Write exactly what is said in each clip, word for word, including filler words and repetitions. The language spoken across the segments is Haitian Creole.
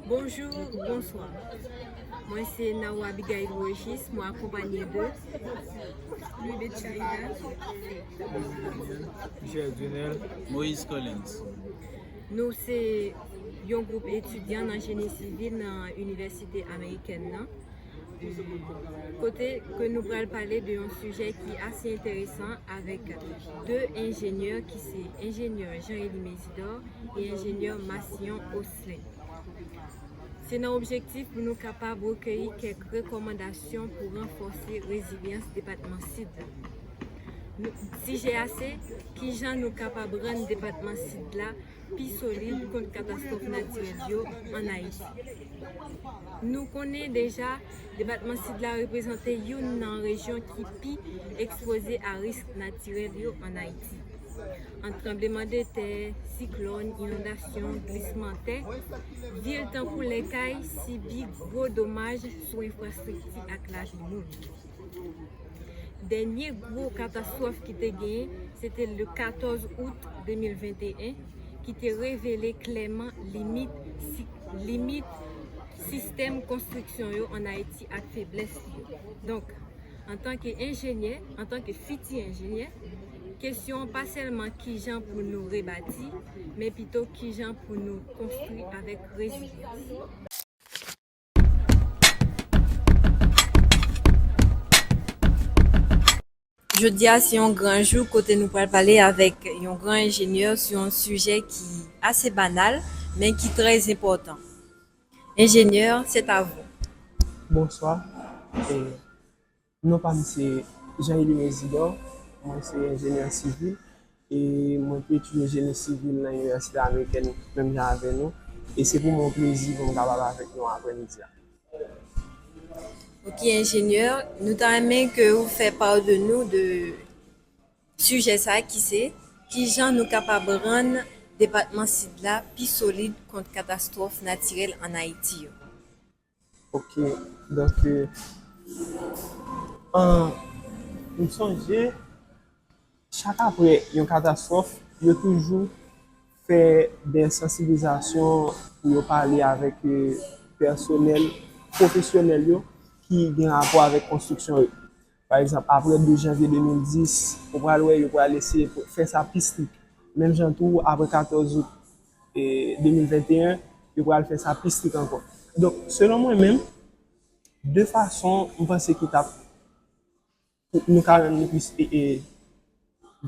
Bonjou, bonswa. Mwen se Nao Abigail Regis, mwen akonpanye de Louis Betchaida, Michel Dunel, Moïse Collins. Nou se yon gwoup etidyan nan jeni sivil nan inivèsite amerikèn nan. Kote ke nou pral pale de yon sijè ki ase enteresan avèk de enjenyè ki se enjenyè Jean Élie Mésidor e enjenyè Massillon Osselin. Se nan objektif pou nou kapab rekeyi kèk rekòmandasyon pou ranfòse rezilyans depatman Sid la. Sijè a se kijan nou kapab rann depatman Sid la pi solid kont katastwòf natirèl yo ann Ayiti. Nou konnen deja depatman Sid la reprezante youn nan rejyon ki pi ekspoze a risk natirèl yo ann Ayiti. Ant tranblemanntè, siklòn, inondasyon, glisman tè, vil tankou Lèkay sibi gwo domaj sou enfrastrikti ak lavi moun. Dènye gwo katastwòf ki te genyen, se te le katòz out de mil venteyen, ki te revele klèman limit, limit sistèm konstriksyon yo ann Ayiti ak feblès li yo. Donk, antanke enjenyè, antanke fiti enjenyè, kesyon an pa sèlman kijan pou nou rebati, men pito kijan pou nou konstwi avèk rezilyans. Jodi a se yon gran jou kote nou pral pale avèk yon gran enjenyè sou yon sijè ki ase banal, men ki trè enpòtan. Enjenyè, c'est à vous. Bonswa. E, non pa m se Jean Élie Mésidor. Mwen se enjenyè sivil. E mwen te etidye jeni sivil nan Inivèsite Amerikèn menm jan avè nou. E se pou mwen yon plezi pou m kapab avèk nou aprèmidi a. Ok, enjenyè, nou ta renmen ke ou fè pa de nou de sijè sa ki se kijan nou kapab rann depatman Sid la pi solid kont katastwòf natirèl ann Ayiti yo. Ok, donk, an, m sonje, chak apre yon katastwòf, yo toujou fè de sansibilizasyon pou yo pale avèk pèsonèl pwofesyonèl yo ki gen rapò avèk konstriksyon yo. Pa egzanp, apre douz janvye de mil dis, ou pral wè yo pral eseye fè sa pi strik. Menm jan tou, apre katòz out de mil venteyen, yo pral fè sa pi strik ankò. Donk, selon mwen menm, de fason m panse ki t ap nou ka rann li pi e, e,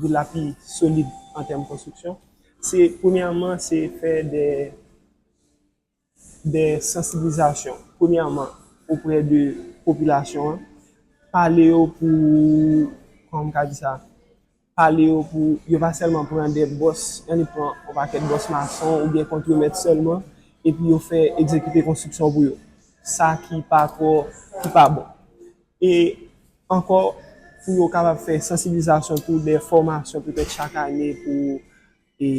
vil la pi solid an tèm konstriksyon, se premyèman se fè de de sansibilizasyon. Premyèman, oprè de popilasyon an, pale yo pou, kòman m ka di sa, pale yo pou yo pa sèlman pran de bòs, annik pran yon pakèt bòs mason oubyen kontremèt sèlman, epi yo fè egzekite konstriksyon pou yo. Sa ki pa twò, ki pa bon. E ankò, pou yo kapab fè sansibilizasyon tou, de fòmasyon petèt chak ane pou e,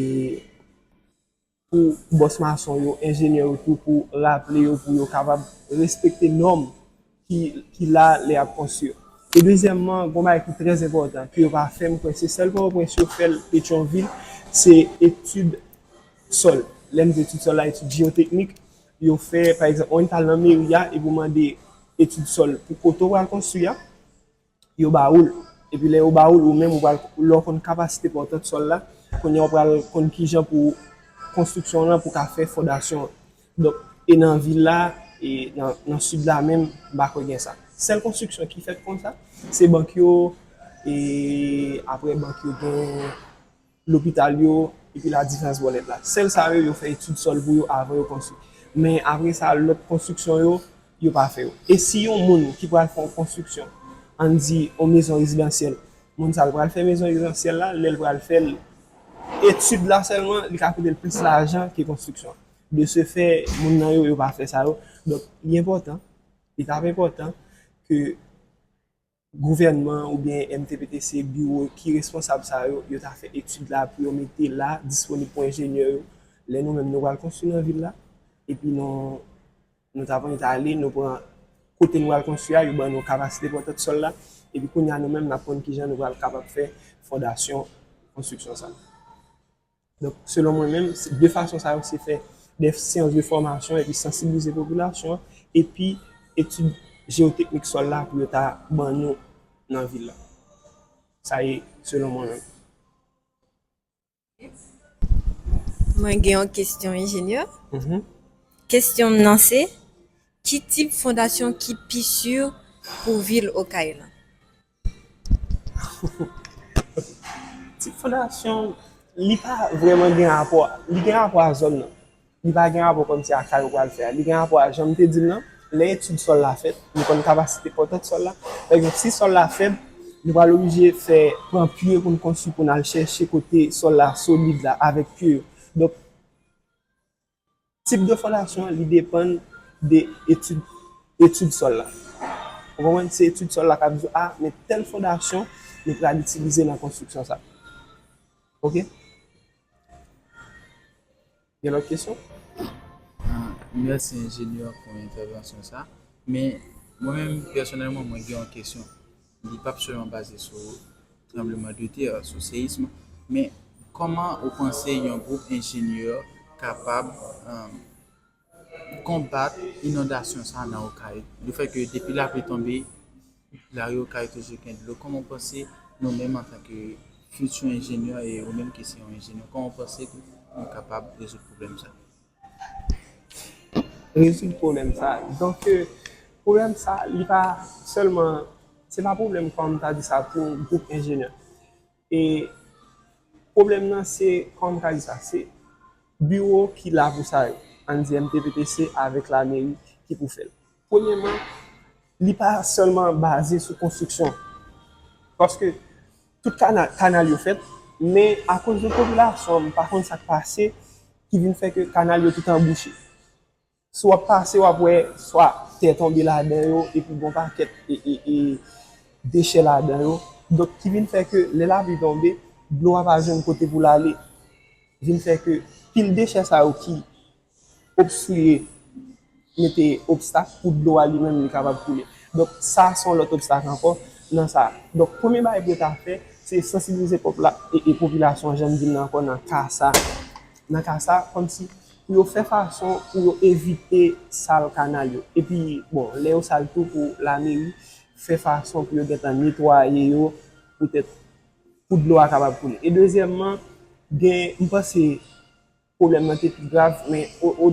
pou bòs mason yo, enjenyè yo tou, pou raple yo, pou yo kapab respekte nòm ki, ki la lè y ap konstwi yo. E dezyèmman, gon bagay ki trè enpòtan, ke yo pa fè, m kwè se sèl Pòtoprens yo fè l, Petyonvil, se etid sòl. Lè m di etid sòl la, etid jeyoteknik, yo fè, pa egzanp, ou t al nan meri a, epi w mande etid sòl pou kote w pral konstwi a, yo ba ou l. Epi lè yo ba ou l, ou menm ou pral, lè w konn kapasite pòtant sòl la, kounye a w pral konn kijan pou konstriksyon w lan pou ka fè fondasyon an. Donk, e nan vil la, e nan, nan sid la menm, m pa kwè gen sa. Sèl konstriksyon ki fèt konsa, se bank yo, e apre bank yo gen lopital yo, epi la diferans bòlèt la. Sèl sa yo, yo fè etid sòl pou yo avan yo konstwi. Men apre sa, lòt konstriksyon yo, yo pa fè yo. E si yon moun ki pral fè yon konstriksyon, ann di yon mezon rezidansyèl, moun sa l pral fè mezon rezidansyèl la, lè l pral fè l, etid la sèlman, li ka koute l plis lajan ke konstriksyon. De se fè, moun nan yo, yo pa fè sa yo. Donk, li enpòtan, li t ap enpòtan ke gouvènman oubyen M T P T C, biwo ki responsab sa yo, yo ta fè etid la pou yo mete la disponib pou enjenyè yo. Lè nou menm nou pral konstwi nan vil la, epi nou, nou ta pran, ta ale, nou pran kote nou pral konstwi a, yo ban nou kapasite pòtant sòl la, epi kounye a nou menm n ap konn kijan nou pral kapab fè fondasyon konstriksyon sa. Donk, selon mwen menm, se de fason sa yo se fè de syans de fòmasyon epi sansibilize popilasyon an, epi etid jeyoteknik sòl la pou yo ta ban nou nan vil la. Sa ye selon mwen menm. Mwen gen yon kesyon enjenyè. Kesyon m nan se, ki tip fondasyon ki pi si pou vil Okay lan? Tip fondasyon, li pa vrèman gen rapò, li gen rapò a zòn nan. Li pa gen rapò kòmsi a kay ou pral fè a. Li gen rapò a jan m te di l lan, lè etid sòl la fèt, nou konn kapasite pòtant sòl la. Pa egzanp, si sòl la fèb, nou pral oblije fè pran pye pou n konstwi pou n al chèche kote sòl la solid la avèk pye yo. Donk, tip de fondasyon an, li depann de etid, etid sòl la. Ou konprann? Se etid sòl la k ap di w, a, men tèl fondasyon nou pral itilize nan konstriksyon sa. Oke? Gen lòt kesyon? Ah, mèsi enjenyè pou entèvansyon sa. Men mwen menm pèsonèlman mwen gen yon kesyon. Li p ap sèlman baze sou tranbleman de tè, sou seyism, men kòman ou panse yon gwoup enjenyè kapab um, konbat inondasyon sa nan Okay? Lefètke depi lapli tonbe, lari Okay toujou gen dlo. Kòman w panse nou menm antanke fiti enjenyè e ou menm ki se yon enjenyè, kòman w panse nou kapab rezoud pwoblèm sa? Rezoud pwoblèm sa. Donk, pwoblèm sa, li pa sèlman, se pa pwoblèm kòm m ta di sa pou gwoup enjenyè. E pwoblèm nan se, kòman m ka di sa, se biwo ki la pou sa yo, ann di M T P T C avèk lameri ki pou fè l. Premyèman, li pa sèlman baze sou konstriksyon. Paske tout kanal, kanal yo fèt, men akoz de popilasyon an, m pa konn sa k pase, ki vin fè ke kanal yo tout anbouche. Si w ap pase, w ap wè swa tè tonbe ladan yo, epi gen yon pakèt e, e, e, dechè ladan yo. Donk, ki vin fè ke lè lapli tonbe, dlo a pa jwenn kote pou l ale. Vin fè ke pil dechè sa yo ki obstriye, mete obstak pou dlo a li menm li kapab koule. Donk, sa se yon lòt obstak ankò nan sa. Donk, premye bagay pou yo ta fè, se sansibilize pèp la e, e popilasyon an, jan m di l nan ankò, nan ka sa. Nan ka sa, kòmsi pou yo fè fason pou yo evite sal kanal yo. Epi, bon, lè yo sal tou pou lameri fè fason pou yo gentan netwaye yo poutèt pou dlo a kapab koule. E dezyèmman, gen, m panse pwoblèm nan te pi grav, men o, o,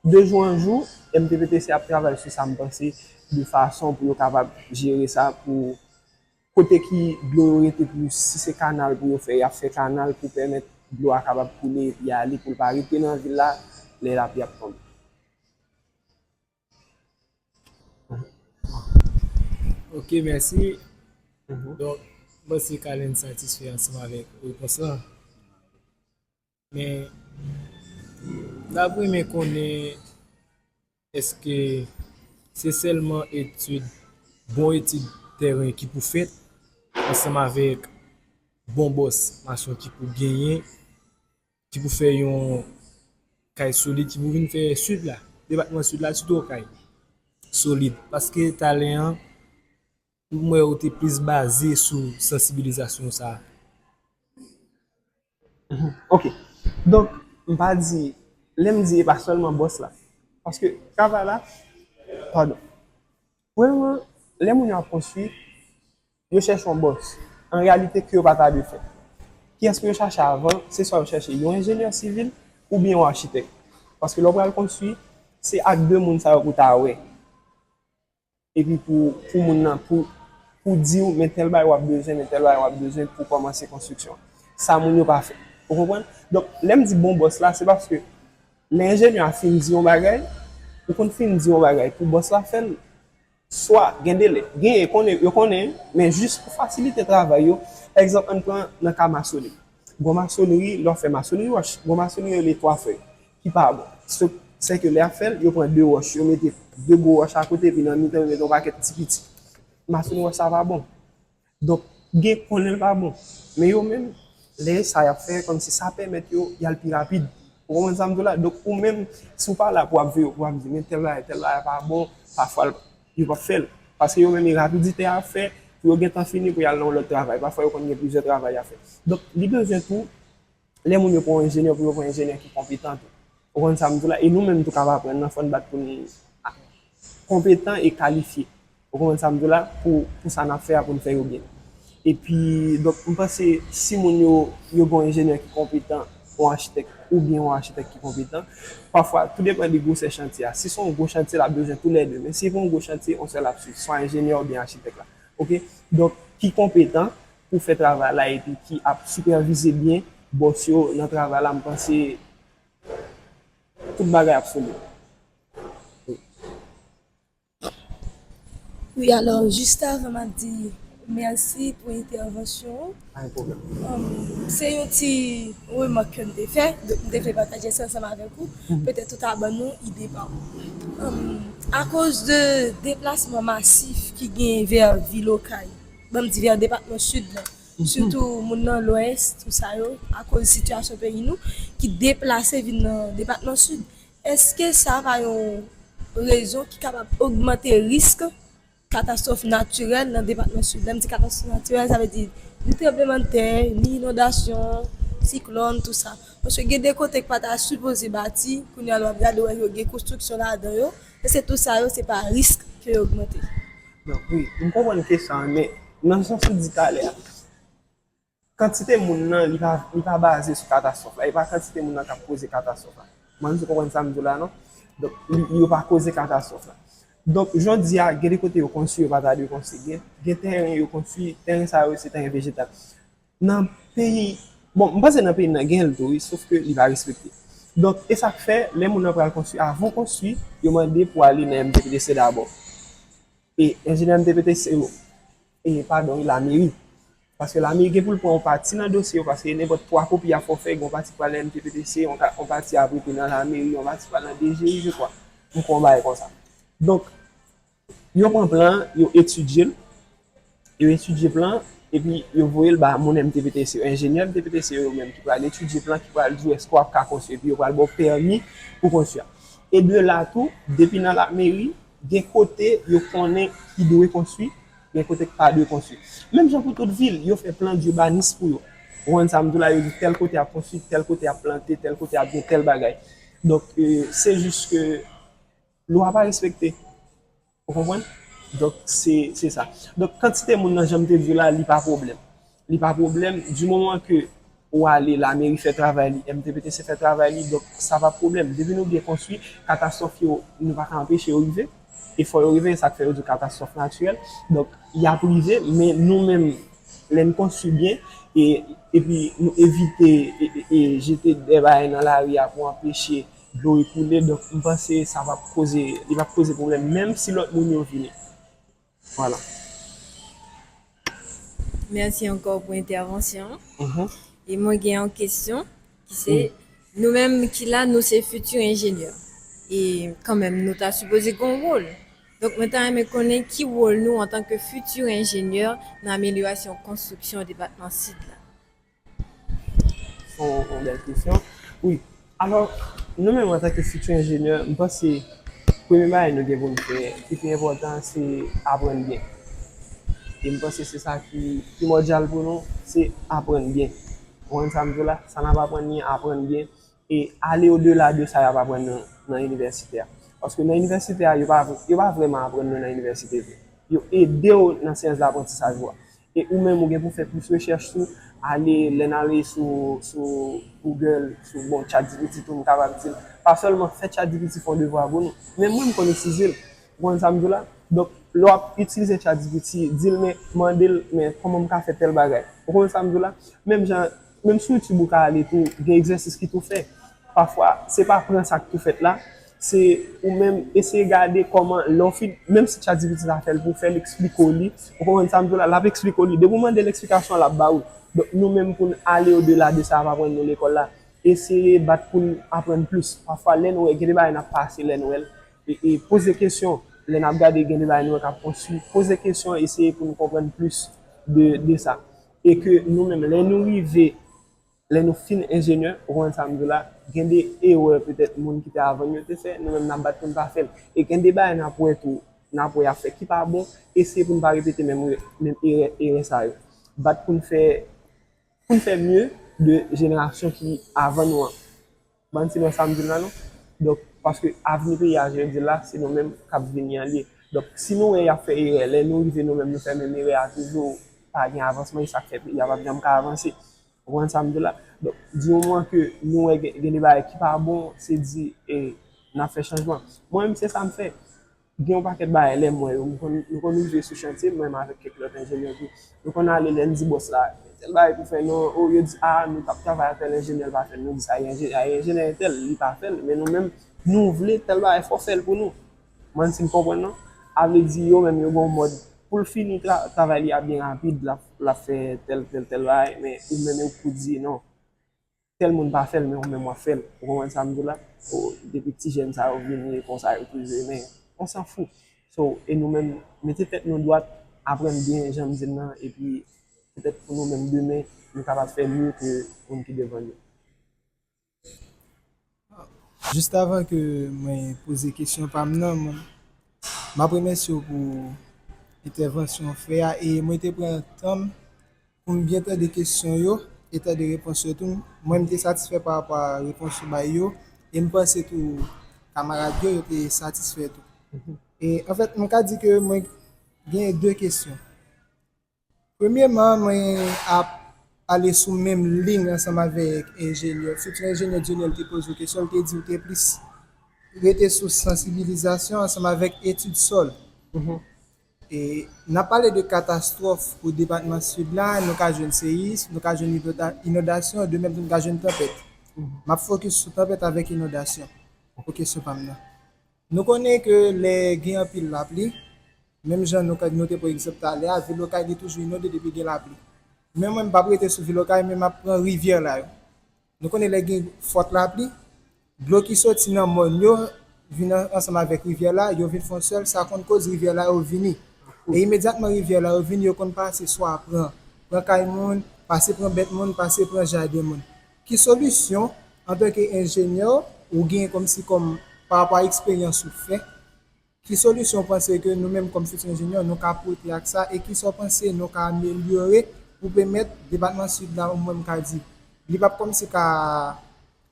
de jou an jou, M T P T C ap travay sou sa, m panse, de fason pou yo kapab jere sa, pou kote ki dlo yo rete plis, si se kanal pou yo fè, y ap fè kanal pou pèmèt dlo a kapab koule epi ale, pou l pa rete nan vil la lè lapli ap tonbe. Ok, mèsi. Donk, m panse Kalen satisfè ansanm avèk repons lan. Men, m ta renmen konnen, èske se sèlman etid, bon etid tèren ki pou fèt ansanm avèk bon bòs mason ki pou genyen, ki pou fè yon kay solid, ki pou vin fè Sid la, depatman Sid la, sitou Okay, solid. Paske talè an, m wè ou te plis baze sou sansibilizasyon sa a. Ok. Donk, m pa di, lè m di e pa sèlman bòs la. Paske travay la, padon. Premyèman, lè moun yo ap konstwi, yo chèche yon bòs. An reyalite, ke yo pa ta dwe fè. Kiyès pou yo chache avan? Se swa yo chèche yon enjenyè sivil oubyen yon achitèk. Paske lè w pral konstwi, se ak de moun sa yo pou w ta wè. Epi pou, pou moun nan, pou, pou di w, men tèl bagay w ap bezwen, men tèl bagay w ap bezwen pou kòmanse konstriksyon. Sa moun yo pa fè. Ou konprann? Donk, lè m di bon bòs la, se paske lè enjenyè a fin di yon bagay, ou konn fin di yon bagay pou bòs la fè l, swa gen delè, genyen konnen, yo konnen, men jis pou fasilite travay yo, pa egzanp, ann pran nan ka masonri. Gon masonri, lè w ap fè masonri wòch, gon masonri yo rele twa fèy, ki pa bon. Se, sèke lè y ap fè l, yo pran de wòch, yo mete de gwo wòch akote, epi nan mitan, yo mete yon pakèt ti piti. Masonri wòch sa pa bon. Donk, gen konnen l pa bon. Men yo menm, lè sa y ap fè, kòmsi sa pèmèt yo y al pi rapid. Ou konprann sa m di w la? Donk, ou menm, si w pa la pou w ap veye, pou w ap di, men tèl bagay, tèl bagay pa bon, pafwa l, yo p ap fè l. Paske yo menm, e rapidite y ap fè, pou yo gentan fini, pou y al nan yon lòt travay. Pafwa, yo konn gen plizyè travay y ap fè. Donk, li bezwen tou, lè moun yo pran yon enjenyè, pou yo pran yon enjenyè ki konpetan tou. Ou konprann sa m di w la? E nou menm tou k ap aprann nan, fò n bat pou n konpetan e kalifye. Ou konprann sa m di w la? Pou, pou sa n ap fè a, pou n fè yo byen. Epi, donk, m panse si moun yo, yo gen yon enjenyè ki konpetan, yon achitèk, oubyen yon achitèk ki konpetan, pafwa, tou depann de gwosè chantye a. Si se yon gwo chantye, l ap bezwen toulède. Men si se pa yon gwo chantye, yon sèl ap swiv, swa enjenyè oubyen achitèk la. Oke? Donk, ki konpetan pou fè travay la epi ki ap sipèvize byen bòs yo nan travay la, m panse tout bagay ap solid. Wi, alò, jis avan m ap di mèsi pou entèvansyon w. Pa gen pwoblèm. Um, se yon ti remak ke m te fè, donk m te vle pataje sa ansanm avèk ou. Petèt ou ta ban nou ide pa w. Um, akoz de deplasman masif ki gen vè vil Okay, ban m di vè depatman Sid la, sitou moun nan Lwès, tou sa yo, akoz sitiyasyon peyi nou, ki deplase vin nan depatman Sid. Èske sa pa yon rezon ki kapab ogmante risk katastwòf natirèl nan depatman Sid? Lè m di katastwòf natirèl, sa vle di ni tranblemanntè, ni inondasyon, siklòn, tou sa. Paske gen de kote ki pa ta sipoze bati, kounye a lè w ap gade, w wè yo gen konstriksyon ladan yo. E se tou sa yo, se pa risk ke yo ogmante. Donk, wi, m konprann kesyon an, men nan sans ou di talè a, kantite moun nan, li pa, li pa baze sou katastwòf la. E pa kantite moun nan k ap koze katastwòf la. Mwen, si w konprann sa m di w la, non? Donk, li, yo pa koze katastwòf la. Donk, jodi a, gen de kote yo konstwi, yo pa ta dwe konstwi. Gen, gen teren yo konstwi, teren sa yo, se teren vejetal. Nan peyi, bon, m panse nan peyi n nan gen l tou, wi, sof ke li pa respekte. Donk, e sa k fè, lè moun nan pral konstwi, avan w konstwi, yo mande pou w ale nan M T P T C dabò. E enjenyè M T P T C yo, e padon, wi, lameri. Paske lameri gen pou l pran yon pati nan dosye yo, paske nenpòt twa kopi a fòfè, gen yon pati k pral nan M T P T C, yon ka- yon pati ap rete nan lameri, yon pati pral nan D G I, je kwa. M kwè yon bagay konsa. Donk, yo pran plan an, yo etidye l, yo etidye plan an, epi yo voye l ba moun M T P T C yo, enjenyè M T P T C yo, yo menm ki pral etidye plan, ki pral di w èske w ap ka konstwi, epi yo pral ba w pèmi pou konstwi a. E de la tou, depi nan lameri, gen kote yo konnen ki dwe konstwi, gen kote ki pa dwe konstwi. Menm jan pou tout vil, yo fè plan dibanis pou yo. Ou konprann sa m di w la, yo di tèl kote ap konstwi, tèl kote ap plante, tèl kote ap gen tèl bagay. Donk, e, se jis ke lwa pa respekte. Ou konprann? Donk, se, se sa. Donk, kantite moun nan, jan m te di w la, li pa pwoblèm. Li pa pwoblèm, di moman ke ou ale, lameri fè travay li, M T P T C fè travay li, donk, sa pa pwoblèm. Depi nou byen konstwi, katastwòf yo, nou pa ka anpeche yo rive. E fò yo rive, e sa k fè yo di katastwòf natirèl. Donk, y ap rive, men nou menm, lè n konstwi byen, e, epi nou evite, e, e, e jete de bagay nan lari a pou anpeche dlo e koule, donk m panse sa p ap koze, li p ap koze pwoblèm, menm si lòt moun yo vini. Vwala. Mèsi ankò pou entèvansyon an. E mwen gen yon kesyon ki se, nou menm ki la, nou se fiti enjenyè. E kanmenm, nou ta sipoze gen yon wòl. Donk, mwen ta renmen konnen ki wòl nou antanke fiti enjenyè nan amelyorasyon konstriksyon depatman Sid la. Se yon, yon bèl kesyon. Wi. Alò, nou menm antanke fiti enjenyè, m panse premye bagay nou gen pou n fè, ki pi enpòtan, se aprann byen. E m panse se sa ki primòdyal pou nou, se aprann byen. Ou konprann sa m di w la? Sa n ap aprann li, aprann byen. E ale odela de sa y ap aprann nou nan inivèsite a. Paske nan inivèsite a, yo pa, yo pa vrèman aprann nou nan inivèsite vre. Yo ede w nan syans laprantisaj ou a. E ou menm, ou gen pou fè plis rechèch sou, ale, lè n ale sou, sou Google, sou, bon, ChatGPT tou, m kapab di l. Pa sèlman fè ChatGPT fè yon devwa pou nou, men mwen, m konn itilize l. Ou konprann sa m di w la? Donk, lè w ap itilize ChatGPT, di l, men, mande l, men, kòman m ka fè tèl bagay? Ou konprann sa m di w la? Menm jan, menm sou YouTube ou ka ale tou, gen egzèsis ki tou fè. Pafwa, se pa pran sa k tou fèt la, se ou menm eseye gade kòman lè w fin, menm si ChatGPT ta fè l pou w fè l eksplike w li, ou konprann sa m di w la, l ap eksplike w li. Depi w mande l eksplikasyon an, l ap ba ou l. Donk, nou menm pou n ale odela de sa y ap aprann nou lekòl la, eseye bat pou n aprann plis. Pafwa, lè n wè gen de bagay n ap pase, lè n wè l, e, e poze kesyon. Lè n ap gade, gen de bagay nou wè k ap konstwi, poze kesyon, eseye pou n konprann plis de, de sa. E ke nou menm, lè nou rive, lè nou fin enjenyè, ou konprann sa m di w la, gen de erè petèt moun ki te avan n yo te fè, nou menm n ap bat pou n pa fè l. E gen de bagay n ap wè tou, n ap wè y ap fè ki pa bon, eseye pou n pa repete menm, menm erè, erè sa yo. Bat pou n fè, pou n fè mye de jenerasyon ki avan nou an. Bann ti mwen sa m di l la non. Donk, paske avni peyi a, jan yo di l la, se nou menm k ap vini an li ye. Donk, si nou wè y ap fè erè, lè nou rive nou menm nou fè menm erè a toujou, pa gen avansman, e sa k fè peyi a p ap janm ka avanse. Ou konprann sa m di w la? Donk, di moman ke nou wè gen, gen de bagay ki pa bon, se di, e, n ap fè chanjman. Mwen menm, se sa m fè. Gen yon pakèt bagay, lè m wè yo, m konn, nou konn rive sou chantye, mwen menm avèk kèk lòt enjenyè tou. Nou konn ale, lè n di bòs la, tèl bagay pou fè non, o, yo di, a, nou t ap travay ak tèl enjenyè, l pa fè l, nou di, sa e enje-, a, enjenyè entèl, li pa fè l, men nou menm, nou vle tèl bagay, fò fè l pou nou. Mwen si m konprann non. A vle di yo menm yo gen yon mòd pou l fini tra-, travay li a byen rapid, l ap, l ap fè tèl, tèl, tèl bagay, men ou menm ou pou di non, tèl moun pa fè l, men ou menm w ap fè l. Ou konprann sa m di w la? O, depi ti jèn sa yo vini, e konsa yo toujou ye, men on s'en fout. So, e nou menm, mete tèt nou dwat, aprann byen jan m di l lan, epi petèt pou nou menm demen, nou kapab fè mye ke moun ki devan nou. Jis avan ke mwen poze kesyon pa m nan, mwen, m ap remèsye w pou entèvansyon w fè a e mwen te pran tan m pou m byen tande kesyon yo e tande repons yo tou. Mwen, m te satisfè pa rapò a repons ou bay yo e m panse tou kamarad yo, yo te satisfè tou. E anfèt, m ka di ke mwen gen de kesyon. Premyèman, mwen ap ale sou menm liy ansanm avèk enjenyè, fiti enjenyè Dionel te poze w kesyon, l te di w te plis rete sou sansibilizasyon ansanm avèk etid sòl. E n ap pale de katastwòf pou depatman Sid la, nou ka jwenn seyis, nou ka jwenn inonda- inondasyon, de menm tou nou ka jwenn tanpèt. M ap fokis sou tanpèt avèk inondasyon pou kesyon pa m nan. Nou konnen ke lè gen anpil lapli, menm jan nou, nou te pran egzanp talè a, vil Okay li toujou inonde depi gen lapli. Men mwen, m p ap rete sou vil Okay, men m ap pran rivyè la yo. Nou konnen lè gen fòt lapli, dlo ki soti nan mòn yo vin an- ansanm avèk rivyè la, yo vin fè yon sèl, sa konn koz rivyè la yo vini. E imedyatman rivyè la yo vini, yo konn pase swa pran, pran kay moun, pase pran bèt moun, pase pran jaden moun. Ki solisyon, antanke enjenyè, ou gen kòmsi kòm pa rapò a eksperyans ou fè, ki solisyon w panse ke nou menm kòm fiti enjenyè, nou ka pote ak sa e kisa w panse nou ka amelyore pou pèmèt depatman Sid la, omwen m ka di, li p ap kòmsi ka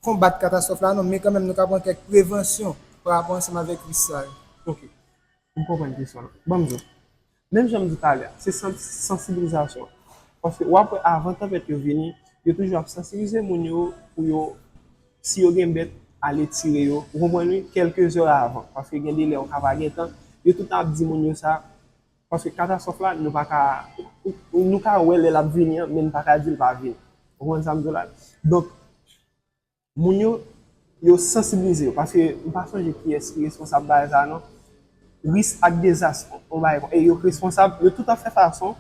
konbat katastwòf la non, men kanmenm nou ka pran kèk prevansyon pa rapò ansanm avèk risk sa yo. Ok. M konprann kesyon an. Ban m di w. Menm jan m di talè a, se sans- sansibilizasyon. Paske w ap wè avan tanpèt yo vini, yo toujou ap sansibilize moun yo pou yo, si yo gen bèt, ale tire yo. Ou konprann wi? Kèlke zè avan. Paske gen de lè ou ka pa gen tan. Yo tout ap di moun yo sa. Paske katastwòf la, nou pa ka, nou ka wè lè l ap vini an, men n pa ka di l pa vini. Ou konprann sa m di w la? Donk, moun yo, yo sansibilize yo. Paske m pa sonje kiyès ki responsab bagay sa a non. Risk ak dezas, yon bagay kon. E yo k responsab, yo tout ap fè fason,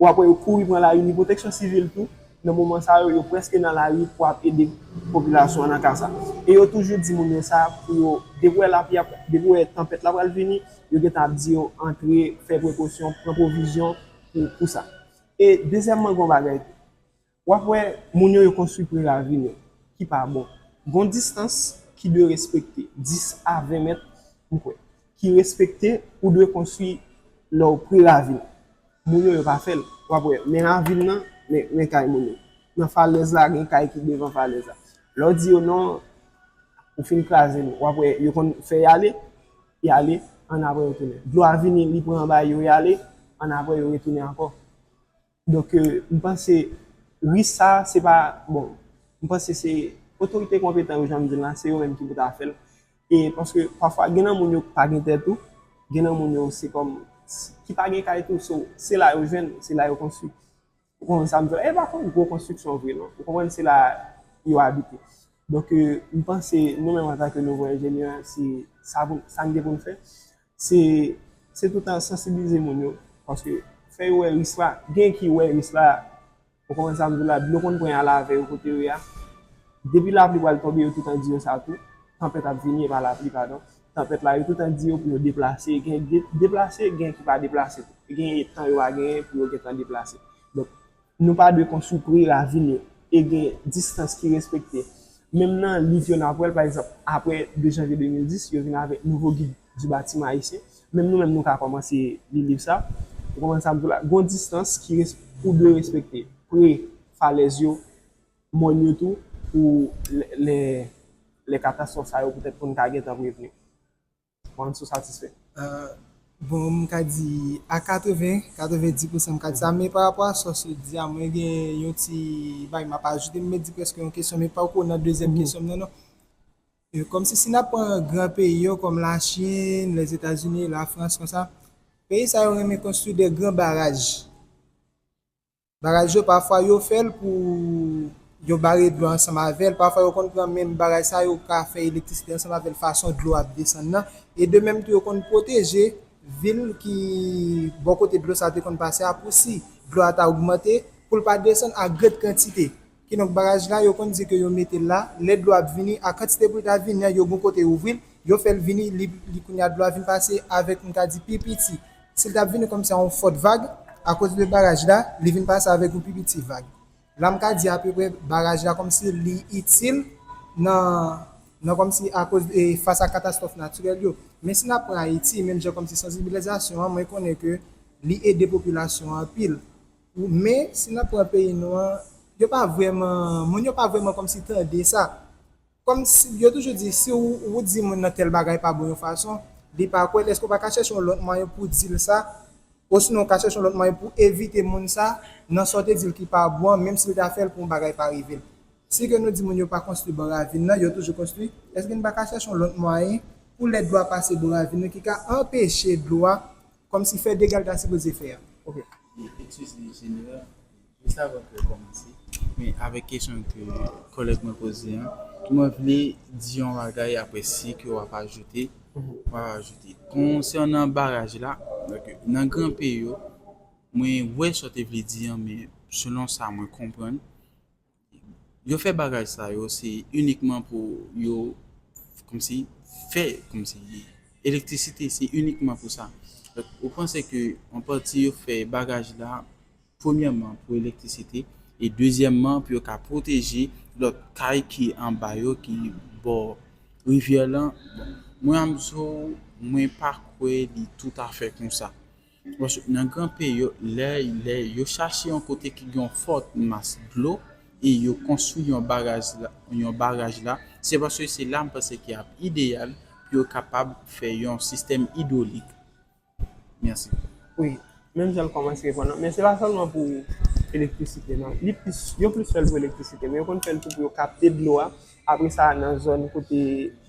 w ap wè yo kouri pran lari, ni pwoteksyon sivil tou, nan moman sa yo, yo prèske nan lari pou ap ede popilasyon an nan ka sa. E yo toujou di moun yo sa pou yo, depi w wè lapli ap, depi w wè tanpèt la pral vini, yo gentan ap di yo antre, fè prekosyon, pran pwovizyon pou, pou sa. E dezyèmman, gen yon bagay tou. W ap wè moun yo, yo konstwi pre ravin yo, ki pa bon. Gen yon distans ki dwe respekte, dis a ven mèt, m kwè, ki respekte, ou dwe konstwi lè w pre ravin. Moun yo, yo pa fè l. W ap wè, men ravin nan, men, men kay moun yo. Nan falèz la, gen kay ki devan falèz la. Lè w di yo non, ou fin kraze nou. W ap wè, yo konn fè y ale, y ale, annapre yo tounen. Dlo a vini, li pran anba yo, y ale, annapre yo retounen ankò. Donk, euh, m panse risk sa, se pa, bon, m panse se otorite konpetan yo, jan m di l la, se yo menm ki pou ta fè l. E paske pafwa, gen nan moun yo ki pa gen tè tou, gen nan moun yo se kòm, ki pa gen kay tou, so, se la yo jwenn, se la yo konstwi. Ou konprann sa m di w la? E pa kòm gwo konstriksyon vre, non. Ou konprann, se la yo abite. Donk, euh, m panse, nou menm antanke nouvo enjenyè, se sa pou, sa n gen pou n fè, se, se toutan sansibilize moun yo. Paske fè yo wè risk la, gen ki wè risk la, ou konprann sa m di w la, dlo konn pran y al avè yo kote yo ye a. Depi lapli pral tonbe, yo toutan di yo sa tou. Tanpèt ap vini, e pa lapli, padon. Tanpèt la, yo toutan di yo pou yo deplase. Gen de-, deplase, gen ki pa deplase tou. Gen tan yo pa genyen pou yo gentan deplase. Donk, nou pa dwe konstwi pre ravin yo e gen distans ki respekte. Menm nan liv yo n ap wè l, pa egzanp, apre de janvye de mil dis, yo vin avèk nouvo guide du bâtiment haïtien. Menm nou menm, nou ka kòmanse li liv sa. Ou konprann sa m di w la? Gon distans ki res-, ou dwe respekte. Pre falèz yo, mòn yo tou, pou lè, lè, lè katastwòf sa yo poutèt pou n ka gentan prevni. Mwen, si w satisfè. Bon, m ka di a katreven, katrevendis pousan m ka di sa, men pa rapò a sa w sot di a, mwen gen yon ti bagay m ap ajoute, m mèt di prèske yon kesyon, men poko nan dezyèm kesyon m nan, non. Kòmsi si n ap pran gran peyi yo kòm Lachin, Lèzetazini, Lafrans, konsa, peyi sa yo renmen konstwi de gran baraj. Baraj yo, pafwa yo fè l pou yo bare dlo ansanm avè l, pafwa yo konn pran menm baraj sa yo ka fè elektrisite ansanm avè l, fason dlo ap desann nan. E de menm tou, yo konn pwoteje vil ki bò kote dlo sa te konn pase a pou si dlo a ta ogmante, pou l pa desann a gran kantite. Kidonk, baraj la, yo konn di ke yo mete l la, lè dlo ap vini, a kantite pou l ta vini an, yo gon kote ouvri l, yo fè l vini, li, li kounye a dlo a vin pase avèk, m ka di, pi piti. Si l t ap vini kòmsi a yon fòt vag, akoz de baraj la, li vin pase avèk yon pi piti vag. La, m ka di apeprè baraj la kòmsi li itil nan, nan kòmsi akoz e fas a katastwòf natirèl yo. Men si n ap pran Ayiti, menm jan kòmsi sansibilizasyon an, mwen konnen ke li ede popilasyon an anpil. Men si n ap pran peyi nou an, yo pa vrèman, moun yo pa vrèman kòmsi tande sa. Kòmsi yo toujou di, si ou, ou di moun nan tèl bagay pa bon yon fason, li pa kwè l, èske w pa ka chèche yon lòt mwayen pou di l sa? Osinon, w ka chèche yon lòt mwayen pou evite moun sa nan sa w te di l ki pa bon an, menm si l ta fè l pou yon bagay pa rive l. Si ke nou di moun yo pa konstwi bò ravin nan, yo toujou konstwi, èske n pa ka chèche yon lòt mwayen pou lè dlo a pase bò ravin nan ki ka anpeche dlo a kòmsi fè dega l ta sipoze fè a? Ok. Eskize, jeneral, jis avan ke w kòmanse, men avèk kesyon ke kòlèg mwen poze an, mwen vle di yon bagay, apre si ke w ap ajoute, w ap ajoute. Konsènan baraj la, donk, nan gran peyi yo, mwen wè sa w te vle di an, men selon sa mwen konprann, yo fè baraj sa yo, se inikman pou yo, kòmsi, fè, kòmsi, elektrisite, se inikman pou sa. Donk, ou panse ke an pati yo fè baraj la, premyèman, pou elektrisite, e dezyèmman, pou yo ka pwoteje lòt kay ki anba yo, ki bò rivyè lan. Bon, mwen, Amzo, mwen pa kwè li toutafè konsa. Paske nan gran peyi yo, lè, lè yo chache yon kote ki gen yon fòt mas dlo e yo konstwi yon baraj la, yon baraj la, se paske se la m panse ki ap ideyal pou yo kapab fè yon sistèm idwolik. Mèsi. Wi, menm jan l kòmanse reponn nan, men se pa sèlman pou elektrisite, non. Li plis, yo plis fè l pou elektrisite, men yo konn fè l tou pou yo kapte dlo a. Apre sa, nan zòn kote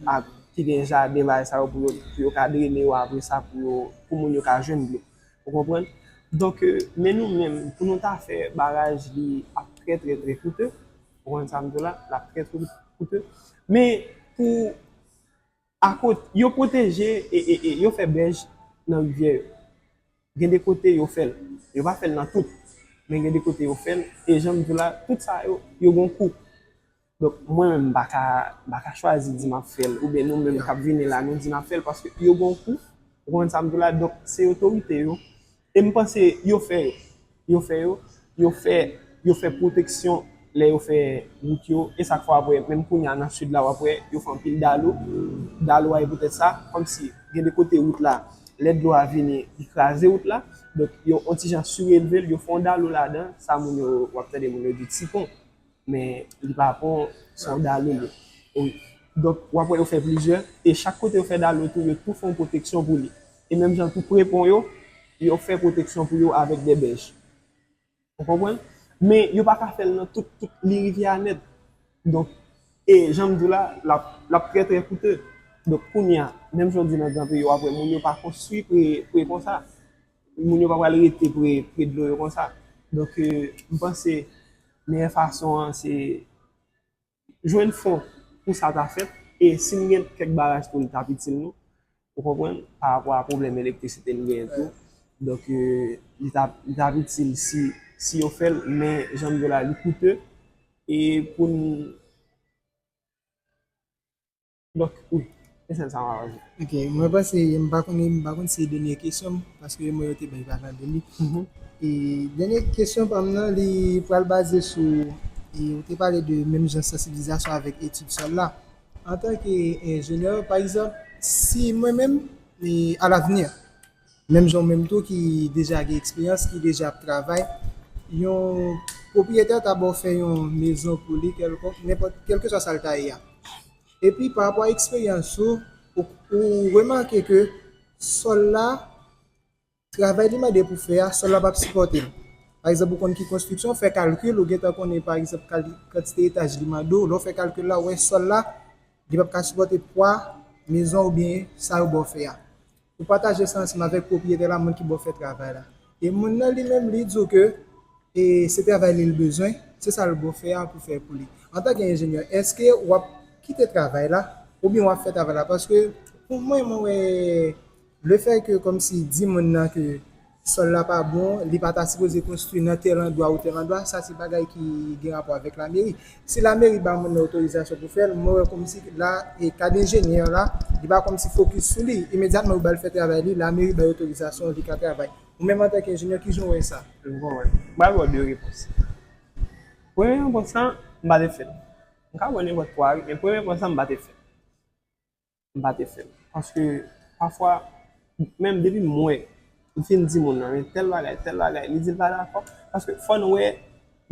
ap, ki gen jaden, bagay sa yo, pou yo, pou yo ka drene yo, apre sa, pou yo, pou moun yo ka jwenn dlo. Ou konprann? Donk, euh, men nou menm, pou nou ta fè baraj, li ap trè, trè, trè koute. Ou konprann sa m di w la? L ap trè, trè koute. Men pou, akote, yo pwoteje e, e, e yo fè bèj nan rivyè yo. Gen de kote yo fè l. Yo pa fè l nan tout. Men gen de kote yo fè l. E jan m di w la, tout sa yo, yo gon kou. Donk, mwen menm, m pa ka, m pa ka chwazi di m ap fè l, oubyen nou menm k ap vini la, nou di n ap fè l, paske yo gon kou, ou konprann sa m di w la, donk, se otorite yo, e m panse yo fè yo, yo fè yo, yo fè, yo fè pwoteksyon lè yo fè wout yo, e sa k fè w ap wè, menm kounye a nan sid la, w ap wè, yo fè anpil dalo, dalo a e poutèt sa, kòmsi gen de kote wout la, lè dlo a vini, li kraze wout la, donk, yo on ti jan sirelve l, yo fè yon dalo ladan, sa moun yo, w ap tande moun yo di ti pon. Men li pa pon, se yon dalo li ye. Wi. Donk, w ap wè yo fè plizyè, e chak kote yo fè dalo tou, yo tou fè yon pwoteksyon pou li. E menm jan tou pre pon yo, yo fè pwoteksyon pou yo avèk de bèj. Ou konprann? Men yo pa ka fè l nan tout, tout li rivyè a nèt. Donk, e jan m di w la, l ap, l ap trè, trè koute. Donk, kounye a, menm jan w di nan gran peyi, w ap wè moun yo pa konstwi pre, pre konsa. Moun yo pa pral rete pre, pre dlo yo konsa. Donk, euh, m panse meyè fason an se jwenn fon pou sa ta fèt. E si n gen kèk baraj tou, li t ap itil nou, ou konprann, pa rapò a pwoblèm elektrisite n genyen tou. Donk, euh, li t ap, li t ap itil si, si yo fè l, men jan m di w la, li koute. E pou n Donk, wi, se sèl sa m ap ajoute. Ok, mwen panse, m pa konnen, m pa konn si se dènye kesyon m, paske mwen yo te bay pa nan deli. E dènye kesyon pa m nan, li pral baze sou, e ou te pale de menm jan sansibilizasyon avèk etid sòl la. Antanke enjenyè, pa egzanp, si mwen menm, e alavni, menm jan w menm tou ki deja gen eksperyans, ki deja ap travay, yon pwopriyetè ta ba w fè yon mezon pou li kèlkonk, nenpòt, kèlkeswa sa l ta ye a. Epi, pa rapò a eksperyans ou, ou, ou remake ke sòl la, travay li mande pou fè a, sòl la p ap sipòte l. Pa egzanp, ou konn ki konstriksyon, fè kalkil, ou gentan konnen, pa egzanp, kal-, kantite etaj li mande w, lè w fè kalkil la, w wè sòl la, li p ap ka sipòte pwa mezon oubyen sa yo ba w fè a. Ou pataje sa ansanm avèk pwopriyetè la, moun ki ba w fè travay la. E moun nan li menm, li di w ke e se travay li l bezwen, se sa l ba w fè a pou fè pou li. Antanke enjenyè, èske w ap kite travay la oubyen w ap fè travay la? Paske pou mwen, mwen wè lefètke kòmsi di moun nan ke sòl la pa bon, li pa ta sipoze konstwi nan tèl andwa ou tèl andwa, sa se bagay ki gen rapò avèk lameri. Si lameri ba moun nan otorizasyon pou fè l, mwen wè kòmsi la, e kad enjenyè la, li pa kòmsi fokis sou li. Imedyatman yo ba l fè travay li, lameri bay otorizasyon, li ka travay. Ou menm antanke enjenyè, kijan w wè sa? M konprann. M pral ba w de repons. Premye repons lan, m pa te fè l. M ka ba w nenpòt twa wi, men premye repons lan, m pa te fè l. M pa te fè l. Paske, pafwa, menm depi m wè, m fin di moun nan, men tèl bagay, tèl bagay, li di l pa dakò. Paske fò n wè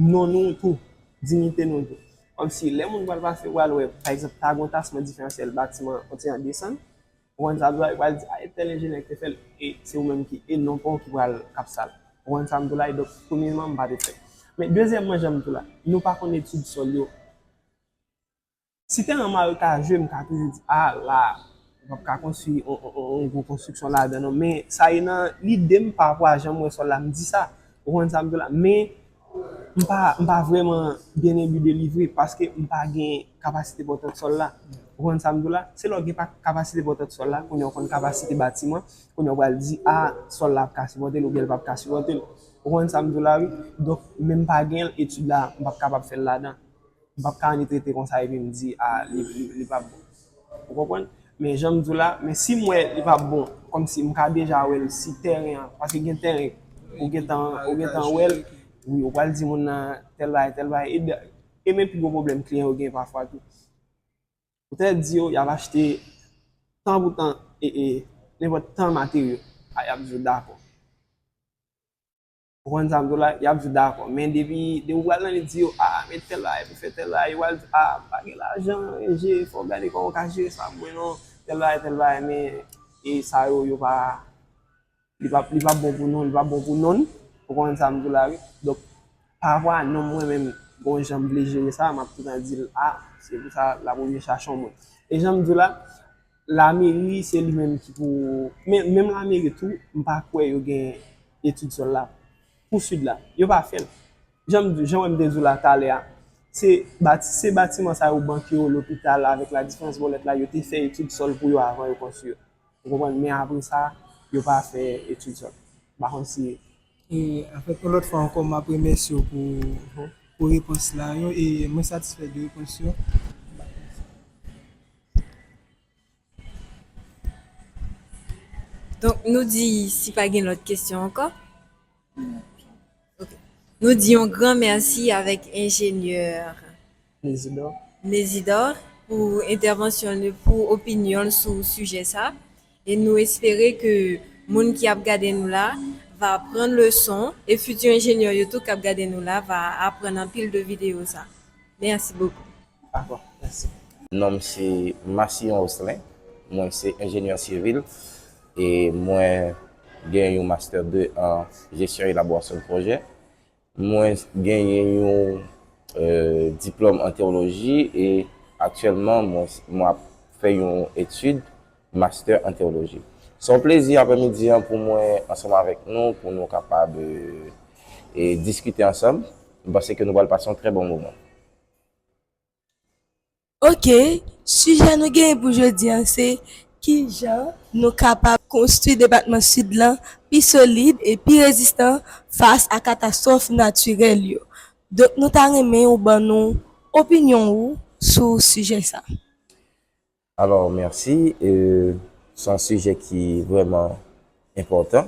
non nou tou, diyite nou tou. Kòmsi, lè moun pral pase, ou pral wè, pa egzanp, ta gen yon tasman diferansyèl batiman, kote an desann, ou konprann sa m di w la, yo pral di, a, e tèl enjenyè ki te fè l, e se ou menm ki, e non pa w ki pral k ap sa l. Ou konprann sa m di w la, e donk, premyèman, m pa te fè l. Men dezyèmman, jan m di w la, nou pa konn etid sòl yo. Si tèren marekaje, m ka toujou di, a, la, m p ap ka konstwi yon, yon, yon, yon gwo konstriksyon ladan, non. Men sa ye nan lide m pa rapò a jan m wè sòl la, m di sa. Ou konprann sa m di w la? Men m pa, m pa vrèman byen enbi de livre paske m pa gen kapasite pòtant sòl la. Ou konprann sa m di w la? Se lè w gen pa, kapasite pòtant sòl la, kounye a w konn kapasite batiman, kounye a w pral di, a, sòl la ap ka sipòte l oubyen l p ap ka sipòte l. Ou konprann sa m di w la, wi? Donk, men m pa gen l, etid la, m p ap kapab fè l ladan. M p ap ka annik rete konsa epi m di, a, li, li, li p ap bon. Ou konprann? Men jan m di w la, men si m wè li p ap bon, kòmsi m ka deja wè l si tèren an, paske gen tèren, ou gentan, ou gentan wè l, wi, ou pral di moun nan tèl bagay, tèl bagay, e, e menm pi gwo pwoblèm kliyan yo gen pafwa tou. Ou te di yo, y ap achte tan pou tan, e, e, nenpòt tan materyo, a, y ap di yo dakò. Ou konprann sa m di w la, y ap di w dakò. Men depi, depi w pral nan li di yo, a, men tèl bagay pou fè tèl bagay, yo pral di, a, m pa gen lajan, e je, fò w gade kòman w ka jere sa pou mwen non, tèl bagay, tèl bagay, men, e sa yo, yo pa, li p ap, li p ap bon pou nou, li p ap bon pou nonn, ou konprann sa m di w la, wi. Donk, pa rapò a nonm mwen menm, gon jan m vle jere sa, m ap toutan di l, a, se pou sa l ap oblije chache yon moun. E jan m di w la, lameri, se li menm ki pou, men, menm lameri tou, m pa kwè yo gen etid sòl la pou sid la. Yo pa fè l. Jan m di, jan w wè m te di w la talè a, se bati-, se batiman sa yo, bank yo, lopital, avèk la diferans bòlèt la, yo te fè etid sòl pou yo avan yo konstwi yo. Ou konprann? Men apre sa, yo pa fè etid sòl. M pa konn si E, anfèt, yon lòt fwa ankò, m ap remèsye w pou, pou repons la yo, e mwen satisfè de repons yo. Donk, nou di si pa gen lòt kesyon ankò? Ok. Nou di yon gran mèsi avèk enjenyè Nezidor. Nezidor pou entèvansyon l, pou opinyon l sou sijè sa. E nou espere ke moun ki ap gade nou la va pran leson e fiti enjenyè yo tou k ap gade nou la va aprann anpil de videyo sa. Mèsi bokou. Dakò, mèsi. Non m se Massillon Jocelyn, mwen se enjenyè sivil e mwen gen yon master de an jesyon elaborasyon de pwojè. Mwen genyen yon diplòm an tewoloji e aktyèlman mwen ap fè yon etid master an tewoloji. Se yon plezi aprèmidi an pou mwen ansanm avèk nou pou nou kapab diskite ansanm. Mwen panse ke nou pral pase yon trè bon moman. Ok, sijè nou genyen pou jodi an se kijan nou kapab konstwi depatman Sid lan pi solid e pi rezistan fas a katastwòf natirèl yo. Donk nou ta renmen ou ban nou opinyon ou sou sijè sa. Alò, mèsi. Se yon sijè ki vrèman enpòtan.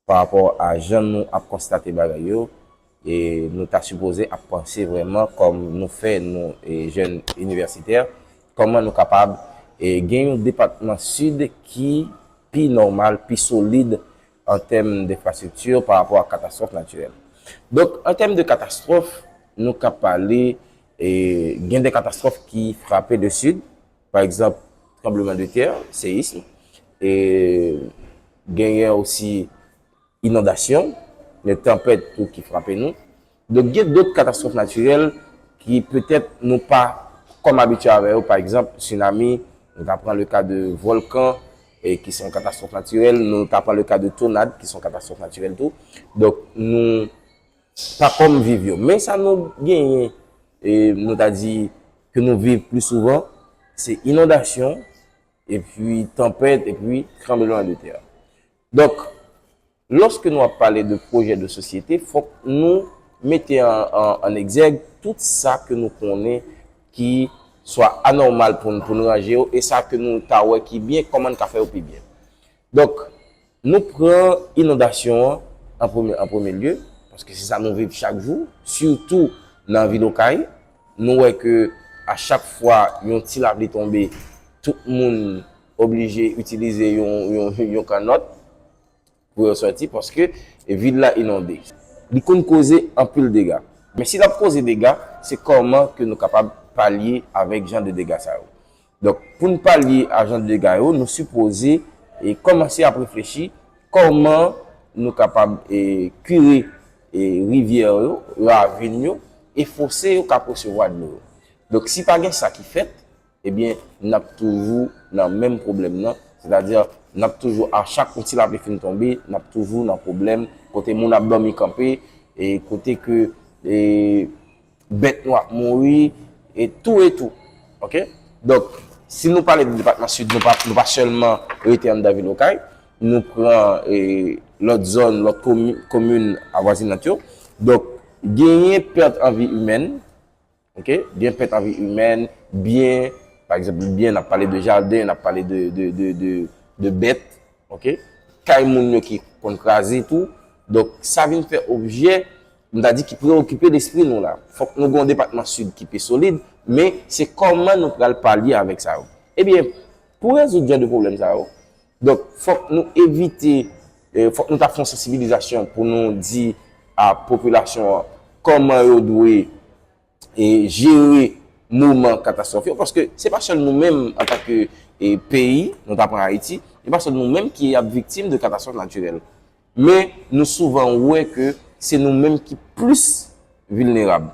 Pa rapò a jan nou ap konstate bagay yo, e nou ta sipoze ap panse vrèman kòm nou fè nou e jèn inivèsitè, kòman nou kapab e gen yon depatman Sid ki pi nòmal, pi solid an tèm denfrastrikti pa rapò a katastwòf natirèl. Donk, an tèm de katastwòf, nou ka pale e gen de katastwòf ki frape le Sid, pa egzanp, tranbleman de tè, seyism, e genyen osi inondasyon, gen tanpèt tou ki frape nou. Donk, gen dòt katastwòf natirèl ki petèt nou pa kòm abitye avè yo, pa egzanp, tsunami, nou ka pran le ka de vòlkan, e ki se yon katastwòf natirèl, nou ka pran le ka de tonad, ki se yon katastwòf natirèl tou. Donk, nou pa kòm viv yo. Men sa nou genyen, e nou ta di ke nou viv pli souvan, se inondasyon, epi tanpèt, epi tranbleman de tè. Donk, lòske nou ap pale de pwojè de sosyete, fòk nou mete an, an, an egzèg tout sa ke nou konnen ki swa anòmal pou, n- pou nou ranje yo, e sa ke nou ta wè ki byen, kòman n ka fè yo pi byen. Donk, nou pran inondasyon an an premye, an premye lye, paske se sa nou viv chak jou, sitou nan vil Okay. Nou wè ke a chak fwa yon ti lapli tonbe, tout moun oblije itilize yon, yon, yon kannòt pou yo sòti, paske vil la inonde. Li konn koze anpil dega. Men si l ap koze dega, se kòman ke nou kapab palye avèk jan de dega sa yo. Donk, pou n palye a jan de dega yo, nou sipoze e kòmanse ap reflechi kòman nou kapab e kire e rivyè yo, ravin yo, e fose yo k ap resevwa dlo yo. Donk, si pa gen sa ki fèt, ebyen, n ap toujou nan menm pwoblèm nan. Sètadi, n ap toujou, a chak yon ti lapli fin tonbe, n ap toujou nan pwoblèm kote moun ap dòmi kanpe, e kote ke e, bèt nou ap mouri, e tou e tou. Oke? Donk, si nou pale de depatman Sid, nou pa, nou pa sèlman rete anndan vil Okay, nou pran e, lòt zòn, lòt komi- komin avwazinant yo. Donk, genyen pèt an vi imèn, oke? Gen pèt an vi imèn, byen, pa egzanp, byen, n ap pale de jaden, n ap pale de, de, de, de, de bèt, oke? Kay moun yo ki konn kraze tou. Donk, sa vin fè objè, m ta di, ki preokipe lespri nou la. Fòk nou gen yon depatman Sid ki pi solid, men se kòman nou pral palye avèk sa yo. Ebyen, pou rezoud jan de pwoblèm sa yo, donk, fòk nou evite, e, fòk nou ta fè yon sansibilizasyon pou nou di a popilasyon an kòman yo dwe e jere moman katastwòf yo, paske se pa sèl nou menm antanke e, peyi, nou ta pran Ayiti, se pa sèl nou menm ki ap viktim de katastwòf natirèl. Men nou souvan wè ke se nou menm ki plis vilnerab,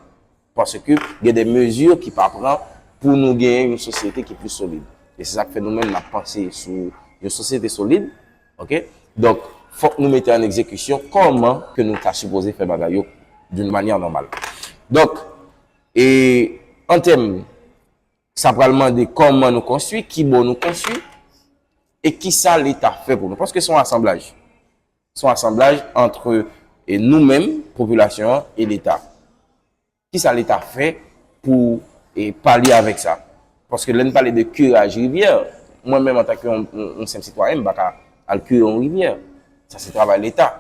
paske gen de mezi ki pa pran pou nou genyen yon sosyete ki pli solid. E se sa k fè nou menm n ap panse sou yon sosyete solid, oke? Donk, fòk nou mete an egzekisyon kòman ke nou ta sipoze fè bagay yo d'une manière normale. Donk, e an tèm, sa pral mande kòman nou konstwi, kibò nou konstwi, e kisa Leta fè pou nou. Paske se yon asanblaj. Se yon asanblaj antre e nou menm, popilasyon an, e Leta. Kisa Leta fè pou e, palye avèk sa? Paske lè n pale de kiraj rivyè, mwen menm antanke yon, yon, yon senp sitwayen, m pa ka al kire yon rivyè. Sa se travay Leta.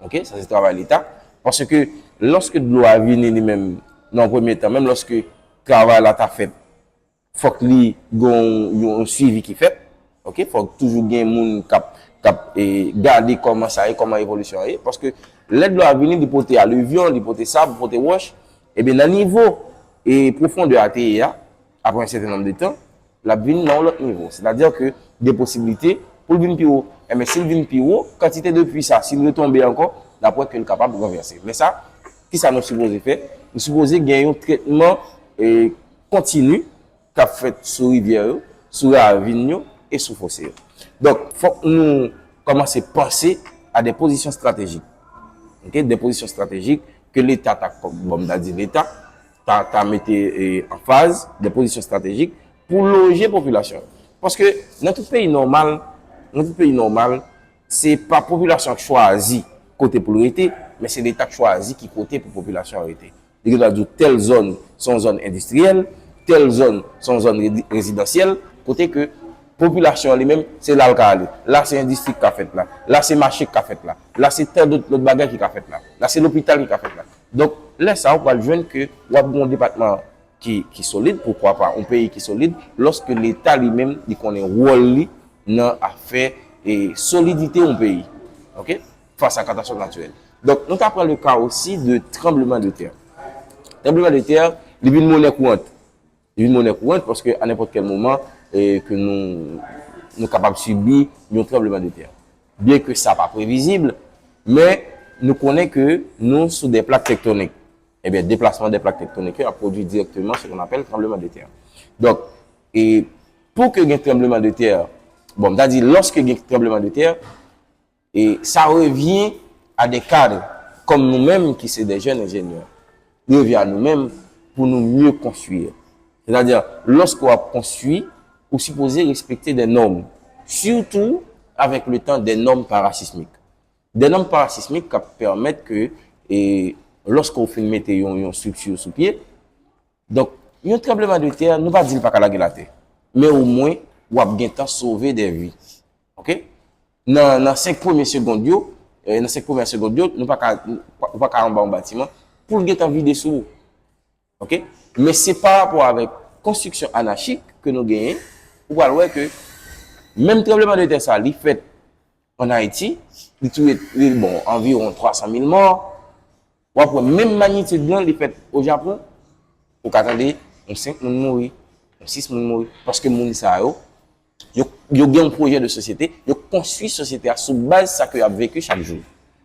Oke? Sa se travay Leta. Paske lòske dlo a vini li menm, nan yon premye tan, menm lòske travay la ta fèt, fòk li gen yon, yon swivi ki fèt. Oke? Fòk toujou gen moun k ap, k ap e, gade kòman sa ye, kòman evolisyon an ye. Paske lè dlo a vini, li pote alivyon, li pote sab, li pote wòch. Ebyen, nan nivo e pwofondè a te ye a, apre yon sèten nonb de tan, l ap vin nan yon lòt nivo. Sètadi ke gen posiblite pou l vin pi wo. Enben, si l vin pi wo, kantite de pwi sa, si l retonbe ankò, n ap wè ke l kapab ranvèse. Men sa, kisa nou sipoze fè? Nou sipoze gen yon trètman e, kontini k ap fèt sou rivyè yo, sou ravin yo e sou fose yo. Donk, fòk nou kòmanse panse a de pozisyon estratejik. Oke? De pozisyon estratejik ke Leta ta, bon, m ta di Leta, ta, ta mete e, an faz de pozisyon estratejik pou loje popilasyon. Paske nan tout peyi nòmal, nan tout peyi nòmal, se pa popilasyon an k chwazi kote pou l rete, men se Leta k chwazi ki kote pou popilasyon an rete. Li gen dwa di w tèl zòn se yon zòn endistriyèl, tèl zòn se yon zòn redi- rezidansyèl, kote ke popilasyon an li menm, se la l ka ale. La se endistri k ka fèt la, la se mache k ka fèt la, la se tèl lòt, lòt bagay ki ka fèt la, la se lopital ki ka fèt la. Donk, lè sa a, ou pral jwenn ke w ap gen yon depatman ki, ki solid, poukwa pa yon peyi ki solid, lòske Leta li menm, li konnen wòl li nan afè e solidite yon peyi, oke, fas a katastwòf natirèl. Donk, nou ta pran le ka osi de tranbleman de tè. Tranbleman de tè, li vin monè kourant. Li vin monè kourant paske a nenpòt kèl moman, e, ke nou, nou kapab sibi yon tranblemanntè. Byen ke sa pa previzib, men nou konnen ke nou sou de plak tektonik. Ebyen, deplasman de plak tektonik yo ap pwodui dirèkteman ce qu'on appelle tranblemanntè. Donk, e pou ke gen tranblemanntè, bon, m ta di, lòske gen tranblemanntè, e sa revyen a de kad kòm nou menm ki se de jèn enjenyè. Li revyen a nou menm pou nou mye konstwi. Sètadi, lòske w ap konstwi, ou sipoze respekte de nòm, sitou avèk le tan, de nòm parasismik. De nòm parasismik k ap pèmèt ke, e, lòske w fin mete yon, yon estrikti sou pye, donk, yon tranblemanntè, nou pa di l pa ka lage l atè, men omwen, w ap gentan sove de vi. Oke? Nan, nan senk premye segond yo, e, nan senk premye segond yo, nou pa ka, ou pa ka anba yon batiman pou l gentan vide sou ou. Oke? Men se pa rapò avèk konstriksyon anachik ke nou genyen, ou pral wè ke menm tranblemanntè sa, li fèt an Ayiti, li touye, li, bon, anviwon twa san mil mò. W ap wè menm manyitid lan, li fèt o Japon, ou ka tande yon senk moun mouri, yon sis moun mouri, paske moun sa yo, yo, yo gen yon pwojè de sosyete, yo konstwi sosyete a sou baz sa ke y ap veki chak jou.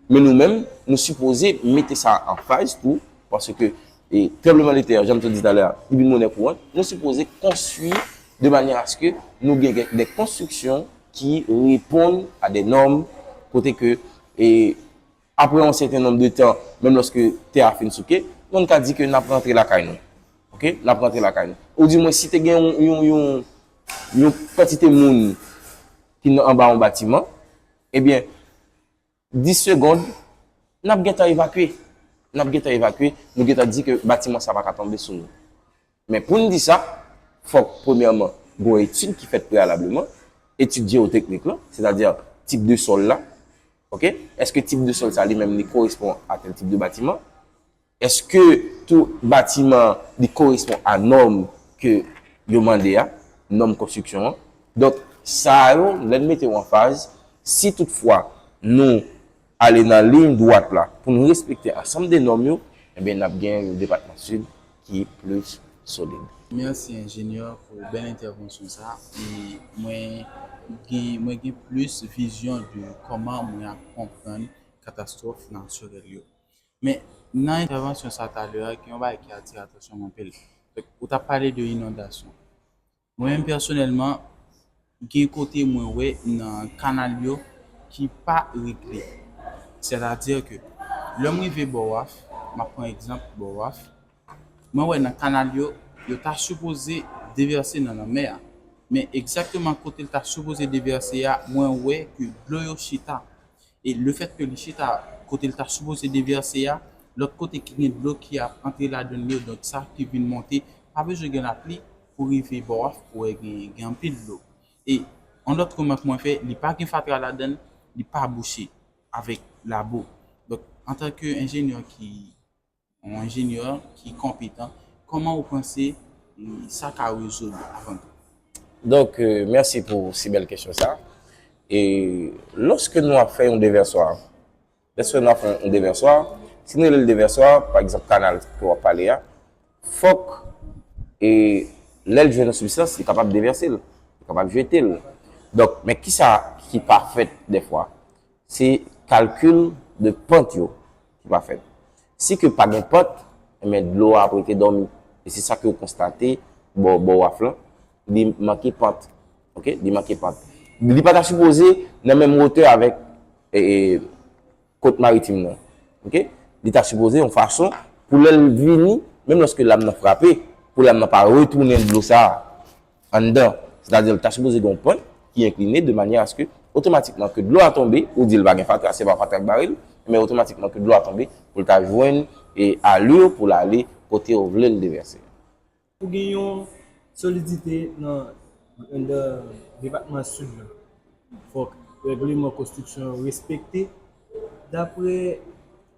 Men nou menm, nou sipoze mete sa an faz tou, paske, e, tranblemanntè, jan m te di talè a, li vin monnen kouran, nou sipoze konstwi de manyè aske nou gen de konstriksyon ki reponn a de nòm, kote ke, e, apre yon sèten nonb de tan, menm lòske tè a fin souke, moun ka di ke n ap rantre lakay nou. Oke? N ap rantre lakay nou. Oudimwen, si te gen yon, yon, yon, yon kantite moun ki nan, anba yon batiman, ebyen, dis segond, n ap gentan evakye. N ap gentan evakye, nou gentan di ke batiman sa pa ka tonbe sou nou. Men pou n di sa, fòk, premyèman, gen yon etid ki fèt preyalableman, etid jeyoteknik lan, sètadi tip de sòl la. Oke? Èske tip de sòl sa li menm li korespon a tèl tip de batiman? Èske tou batiman an li korespon a nòm ke yo mande a, nòm konstriksyon an? Donk, sa yo, lè n mete yo an faz, si toutfwa nou ale nan liy dwat la pou n respekte ansanm de nòm yo, ebyen, n ap gen yon depatman Sid ki plis solid. Mèsi, enjenyè, pou bèl entèvansyon sa. E mwen gen, mwen gen plis vizyon de kòman mwen ap konprann katastwòf natirèl yo. Men, nan entèvansyon sa talè a, gen yon bagay ki atire atansyon m anpil. Donk, ou t ap pale de inondasyon. Mwen menm pèsonèlman, gen kote mwen wè nan kanal yo ki pa regle. Sètadi ke lè m rive Bò Waf, m ap pran egzanp Bò Waf, mwen wè nan kanal yo, yo ta sipoze devèse nan lanmè a. Men egzakteman kote l ta sipoze devèse a, mwen wè ke dlo yo chita. E lefètke li chita kote l ta sipoze devèse a, lòt kote ki gen dlo ki ap antre ladan l yo, donk sa ki vin monte, pa bezwen gen lapli pou rive Bò Waf pou wè gen, gen anpil dlo. E yon lòt remèk mwen fè, li pa gen fatra ladan l, li pa bouche avèk labo. Donk, antanke enjenyè ki yon enjenyè ki konpetan, kòman ou panse, mm, sa ka rezoud avan tou? Donk, euh, mèsi pou si bèl kesyon sa. E lòske nou ap fè yon devèswa, lòske nou ap fè yon devèswa, si nou rele l devèswa, pa egzanp, kanal ke w ap pale a, fòk, e lè l jwenn yon sibstans, li kapab devèse l, li kapab jete l. Donk, men kisa ki pa fèt dèfwa? Se kalkil de pant yo ki pa fèt. Si ke pa gen pant, enben, dlo a ap rete dòmi. E se sa ke w konstate bò, bò Waf lan, li manke pant. Oke? Li manke pant. Li pa ta sipoze nan menm wotè avèk, e, e, kot maritim nan. Oke? Li ta sipoze yon fason pou lè l vini, menm lòske lam nan frape, pou lam nan pa retounen dlo sa a anndan. Sètadi, l ta sipoze gen yon pant ki enkline de manyè aske otomatikman ke dlo a tonbe, ou di l pa gen fatra, se pa fatra k bare l, men otomatikman ke dlo a tonbe, pou l ta jwenn e ali pou l ale kote w vle l devèse. Pou gen yon solidite nan, nan depatman Sid la, fòk règleman konstriksyon yo respekte. Dapre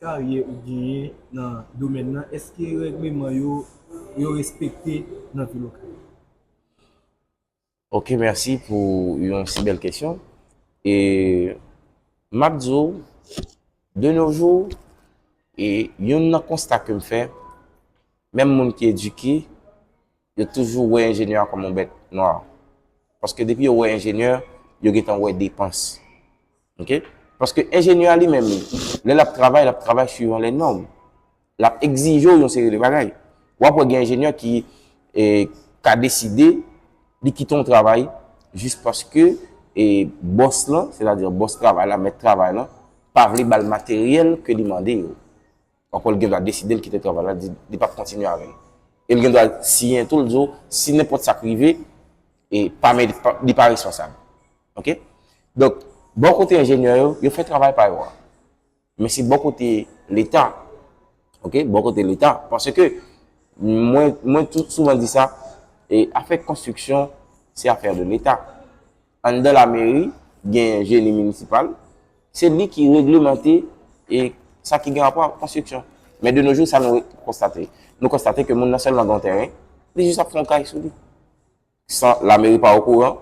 karyè ou genyen nan domèn nan, èske règleman yo, yo respekte nan vil Okay? Ok, mèsi pou yon si bèl kesyon. E m ap di w, de nos jours, e youn nan konsta ke m fè, menm moun ki edike, yo toujou wè enjenyè a kòm yon bèt nwa. Paske depi yo wè enjenyè, yo gentan wè depans. Ok? Paske enjenyè a li menm, lè l ap travay, l ap travay suivant les normes. L ap egzije w yon seri de bagay. W ap wè gen enjenyè ki e, ka deside li kite yon travay jis paske e, bòs lan, sètadi bòs travay la, mèt travay lan, pa vle ba l materyèl ke li mande yo. Ankò, l gen dwa deside l kite travay la, di, li p ap kontinye avè l. E l gen dwa siyen tou, l di w, si nenpòt sa k rive, e pa, li pa responsab. Ok? Donk, bò kote enjenyè yo, yo fè travay pa yo a. Men se bò kote Leta. Ok? Bò kote Leta. Paske mwen, mwen tou souvan di sa, e afè konstriksyon, se afè de Leta. Anndan lameri, gen jeni minisipal, se li ki reglemante e sa ki gen rapò ak konstriksyon. Men de nos jours, sa nou konstate. Nou konstate ke moun nan sèlman gen yon tèren, li jis ap fè yon kay sou li. San lameri pa okouran.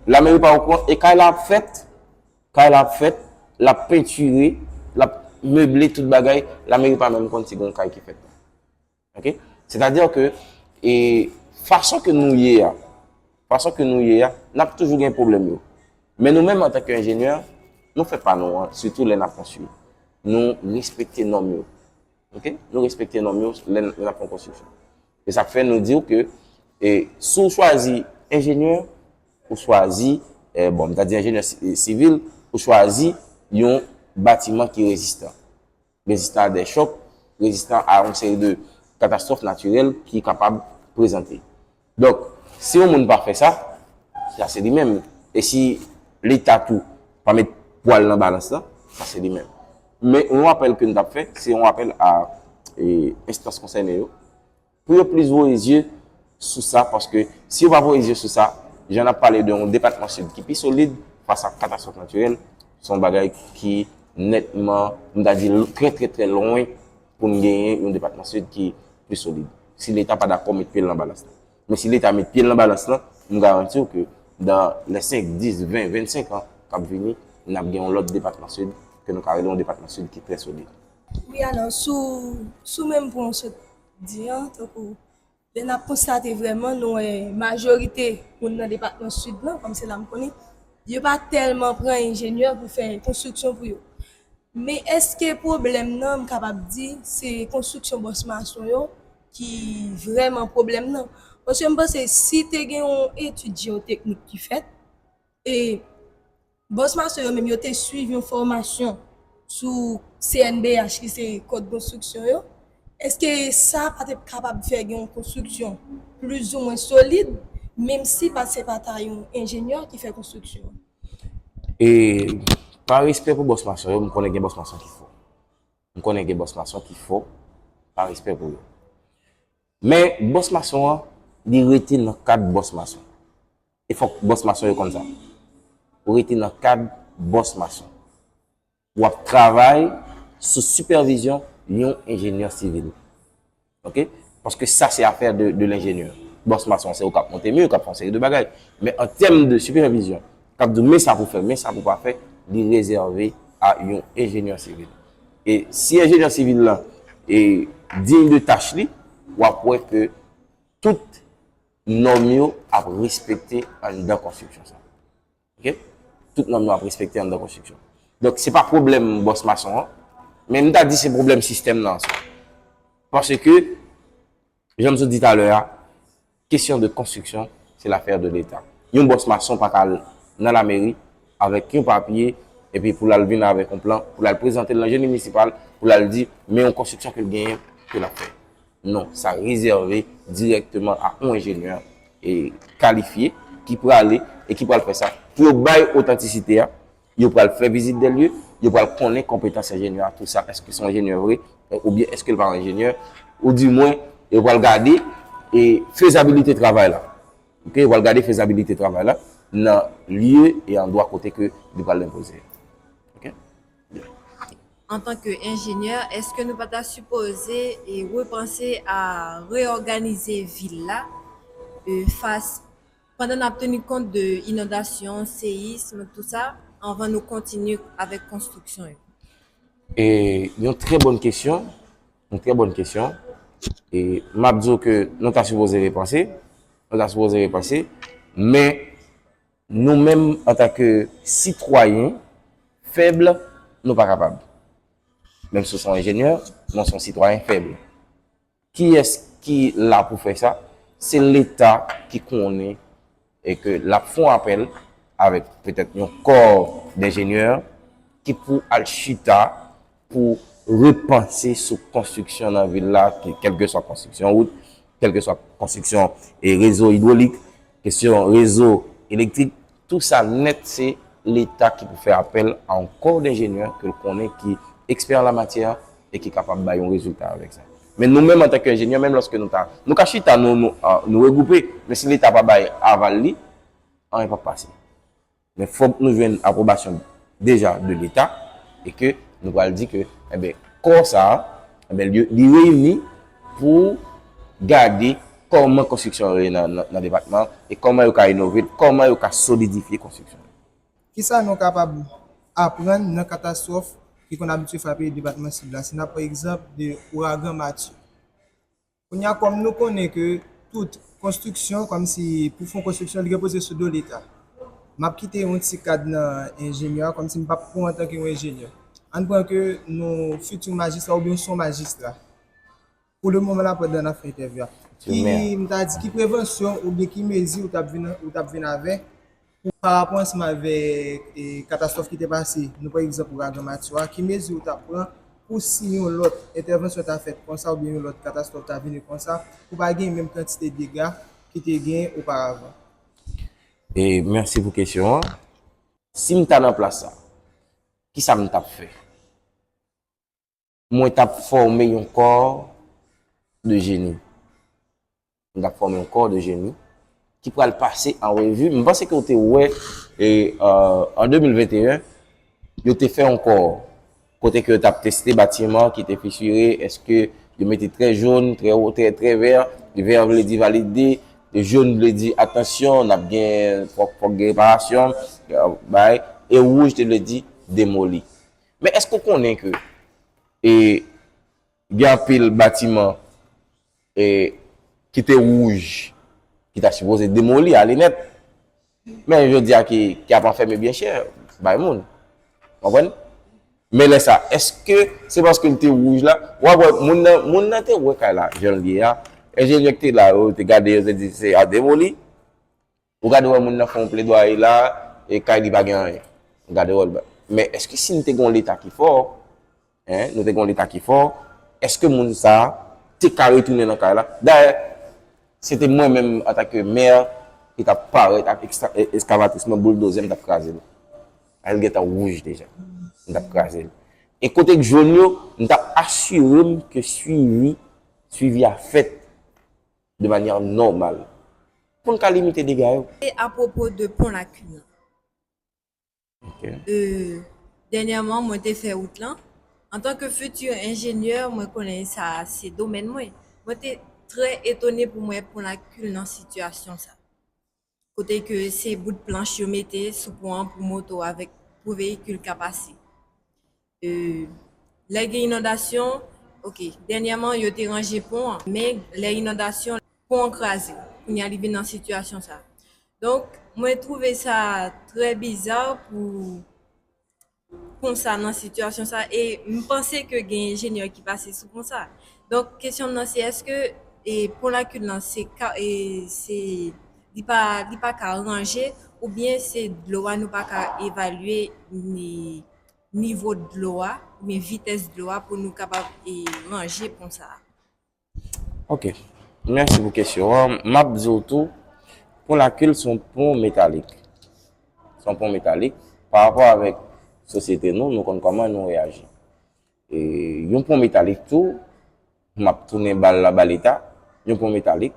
Lameri pa okouran e kay la ap fèt. Kay la ap fèt, l ap pentire, l ap meble tout bagay. Lameri pa menm konn si gen yon kay ki fèt. Ok? Sètadi ke e, fason ke nou ye a, fason ke nou ye a, n ap toujou gen pwoblèm yo. Men nou menm antanke enjenyè, nou fè pa nou an, sitou lè n ap konstwi. Nou respekte nòm yo. Ok? Nou respekte nòm yo lè n ap fè yon konstriksyon. E sa k fè nou di w ke e, si w chwazi enjenyè, ou chwazi, e, bon, m ta di enjenyè si- sivil, ou chwazi yon batiman ki rezistan. Rezistan a dè chòk, rezistan a yon seri de katastwòf natirèl ki kapab prezante. Donk, si yon moun pa fè sa, sa se li menm. E si Leta tou pa met pwa l nan balans lan, sa se li menm. Men yon apèl ke n t ap fè, se yon apèl a e, enstans konsène yo, pou yo plis voye zye sou sa, paske si yo pa voye zye sou sa, jan n ap pale de yon depatman Sid ki pi solid fas a katastwòf natirèl, se yon bagay ki nètman, m ta di, trè, trè, trè lwen pou n genyen yon depatman Sid ki pi solid. Si Leta pa dakò met pye l nan balans lan. Men si Leta met pye l nan balans lan, m garanti w ke dan lè senk, dis, ven, vennsenk an k ap vini, n ap gen yon lòt depatman Sid ke nou ka rele yon depatman Sid ki trè solid. Wi, alò, sou, sou menm pwen w sot di an, tankou lè n ap konstate vrèman, nou wè majorite moun nan depatman Sid lan, kòm se la m konnen, yo pa tèlman pran enjenyè pou fè konstriksyon pou yo. Men èske pwoblèm nan, m kapab di, se konstriksyon bòs mason yo ki vrèman pwoblèm nan? Paske m panse si te gen yon etid jeyoteknik ki fèt, e bòs mason yo menm yo te swiv yon fòmasyon sou C N B H ki se kòd konstriksyon yo, èske sa pa t ap kapab fè gen yon konstriksyon plizoumwen solid, menm si pa se pa ta yon enjenyè ki fè konstriksyon an? E pa respè pou bòs mason yo, m konnen gen bòs mason ki fò. M konnen gen bòs mason ki fò, pa respè pou yo. Men bòs mason an, li rete nan kad bòs mason. E fòk bòs mason yo konn sa. Ou rete nan kad bòs mason. W ap travay sou sipèvizyon yon enjenyè sivil. Ok? Paske sa se afè de, de lenjenyè. Bòs mason se ou k ap monte mi, ou k ap fè yon seri de bagay. Men an tèm de sipèvizyon, k ap di w men sa pou fè, men sa pou pa fè, li rezève a yon enjenyè sivil. E si enjenyè sivil lan e diy de tach li, w ap wè ke tout nòm yo ap respekte anndan konstriksyon sa. Ok? Tout nòm yo ap respekte anndan konstriksyon. Donk, se pa pwoblèm bòs mason an, men m ta di se pwoblèm sistèm nan ansanm. Paske, jan m sot di talè a, kesyon de konstriksyon, se lafè de Leta. Yon bòs mason pa ka al nan lameri avèk yon papye, epi pou l al vin avèk yon plan, pou l al prezante l nan jeni minisipal, pou l al di, men yon konstriksyon ke l genyen, ke l ap fè. Non, sa rezève dirèkteman a yon enjenyè e kalifye ki prale e ki pral fè sa. Pou yo bay otantisite a, yo pral fè vizit de lye, yo pral konnen konpetans enjenyè a, tou sa, èske se yon enjenyè vre, oubyen èske l pa yon enjenyè, oudimwen, yo pral gade e fezabilite travay la. Ok, yo pral gade fezabilite travay la nan lye e andwa kote ke li pral enpoze. Ok? Antanke enjenyè, èske nou pa ta sipoze e repanse a reyòganize vil la e fas pandan n ap teni kont de inondasyon, seyism, tou sa, anvan nou kontinye avèk konstriksyon yo? E yon trè bòn kesyon, yon trè bòn kesyon. E m ap di w ke nou ta sipoze repanse, nou ta sipoze repanse, men Nou menm, antanke sitwayen fèb, nou pa kapab. Menm si w se yon enjenyè, men w se yon sitwayen fèb. Kiyès ki la pou fè sa? Se Leta ki konnen e ke l ap fè yon apèl avèk petèt yon kò denjenyè ki pou al chita pou repanse sou konstriksyon nan vil la, ke- kèlkeswa konstriksyon wout, kèlkeswa konstriksyon e rezo idwolik, kesyon rezo elektrik, tou sa nèt se Leta ki pou fè apèl a yon kò denjenyè ke l konnen ki ekspè an la matyè e ki kapab bay yon rezilta avèk sa. Men nou menm antanke enjenyè, menm lòske nou ta, nou ka chita, nou, nou, ah, nou regwoupe, men si Leta pa bay aval li, anyen p ap pase. Men fòk nou jwenn apwobasyon deja de Leta e ke nou pral di ke, enben, kò sa a, enben, li, li reyini pou gade kòman konstriksyon yo ye nan, nan, nan depatman an e kòman yo ka inove l, kòman yo ka solidifye konstriksyon yo. Kisa nou kapab aprann nan katastwòf ki konn abitye frape depatman Sid la? Si n ap pran egzanp de ouragan Matye. Kounye a, kòm nou konnen ke tout konstriksyon, kòmsi pou fè yon konstriksyon, li repoze sou do Leta. M ap kite yon ti kad nan enjenyè a, kòmsi m p ap pran antanke yon enjenyè. Ann pran ke nou fiti majistra oubyen yon son majistra. Pou le moman la, pandan n ap fè entèvyou a, ki, m ta di, ki prevansyon oubyen ki mezi ou t ap vin, ou t ap vin avè pou pa rapò ansanm avèk e, katastwòf ki te pase, nou pran egzanp ouragan Matye a, ki mezi ou t ap pran pou si yon lòt entèvansyon ta fèt konsa oubyen yon lòt katastwòf ta vini konsa, pou pa gen menm kantite dega ki te gen oparavan? E mèsi pou kesyon an. Si m ta nan plas sa, kisa m t ap fè? Mwen t ap fòme yon kò de jeni. M t ap fòme yon kò de jeni ki pral pase an revi. M panse ke w te wè e, euh, an de mil venteyen, yo te fè yon kò kote ke yo t ap teste batiman ki te fisire, èske yo mete trè jòn, trè wo, trè, trè vè. Vè vle di valide, jòn vle di atansyon, n ap gen, fòk, fòk gen reparasyon, bay, e wouj te vle di demoli. Men èske w konnen ke e, gen anpil batiman e, ki te wouj, ki ta sipoze demoli, ale nèt. Men jodi a ki, ki ap anfèmen byen chè, bay moun. Konprann? Men lè sa, èske se paske l te wouj la? W ap wè, moun nan, moun nan te wè kay la, jan l ye a. Enjenyè ki te la yo, te gade yo, te di se a demoli. Ou gade wè moun nan fè yon pledwaye la, e kay li pa gen anyen. Ou gade wè l ba. Men èske si n te gen yon Leta ki fò, en, nou te gen yon Leta ki fò, èske moun sa a te ka retounen nan kay la? Dayè, se te mwen menm antanke mè ki t ap parèt ak ekstra- e- eskavatris mwen, bouldoze, m t ap kraze l. Al gentan wouj deja. M t ap kraze l. E kote k jòn yo, m t ap asire m ke swivi, swivi a fèt de manyè nòmal pou n ka limite dega yo. Se apwopo de pon Lakil lan. Ok. Euh, dènyèman, mwen te fè wout lan. Antanke fiti enjenyè, mwen konnen sa se domèn mwen. Mwen te trè etone pou m wè pon Lakil nan sitiyasyon sa. Kote ke se bout planch yo mete sou pon an pou moto avèk pou veyikil ka pase. Euh, lè gen inondasyon, ok, dènyèman yo te ranje pon an, men lè inondasyon, pon an kraze. Kounye a li vin nan sitiyasyon sa. Donk, mwen twouve sa trè biza pou pon sa nan sitiyasyon sa e m panse ke gen enjenyè ki pase sou pon sa. Donk, kesyon m nan se èske e pon Lakil lan se ka e se li pa li pa ka ranje oubyen se dlo a nou pa ka evalye ni nivo dlo a oubyen vitès dlo a pou nou kapab e ranje pon sa a. Ok. Mèsi pou kesyon an. M ap di w tou, pon Lakil se yon pon metalik. Se yon pon metalik. Pa rapò avèk sosyete nou, nou konn kòman nou reyaji. E yon pon metalik tou, m ap tounen bal la ba Leta, yon pon metalik,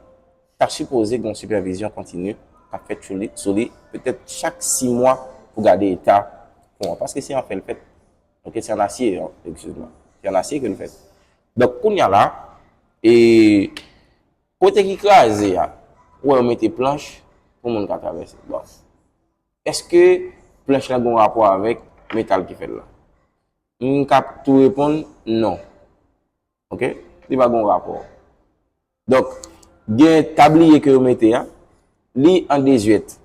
ta sipoze gen yon sipèvizyon kontini k ap fèt sou li, sou li, petèt chak sis mwa pou gade eta pon an. Paske se an fè l fèt. Ok, se an asye, eskize mwen. Se an asye ke l fèt. Donk, kounye a la, e kote ki kraze a, ou wè yo mete planch pou moun ka travèse. Bon. Èske planch lan gen rapò avèk metal ki fè l la? M ka tou reponn non. Ok? Li pa gen rapò. Donk, gen tabliye ke yo mete a, li an dezyèt.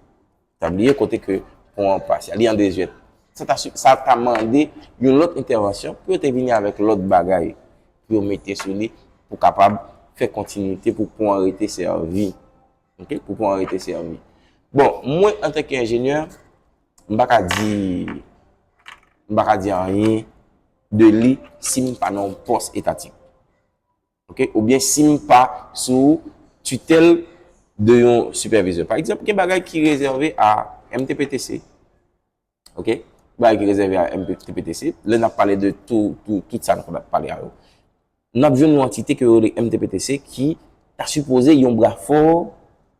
Tabliye kote ke pon an pase, li an dezèt. Sa ta, sa ta mande yon lòt entèvansyon pou yo te vini avèk lòt bagay pou yo mete sou li pou kapab fè kontinite pou pon an rete sèvi. Ok? Pou pon an rete sèvi. Bon, mwen antanke enjenyè, m pa ka di m pa ka di anyen de li si m pa nan yon pòs etatik. Ok? Oubyen si m pa sou titèl de yon sipèvizè. Pa egzanp, gen bagay ki rezève a M T P T C. Ok? Bagay ki rezève a M T P T C. Lè n ap pale de tou, tou, tout sa n ap pale a yo. N ap jwenn yon antite ke yo rele M T P T C ki ta sipoze yon bra fò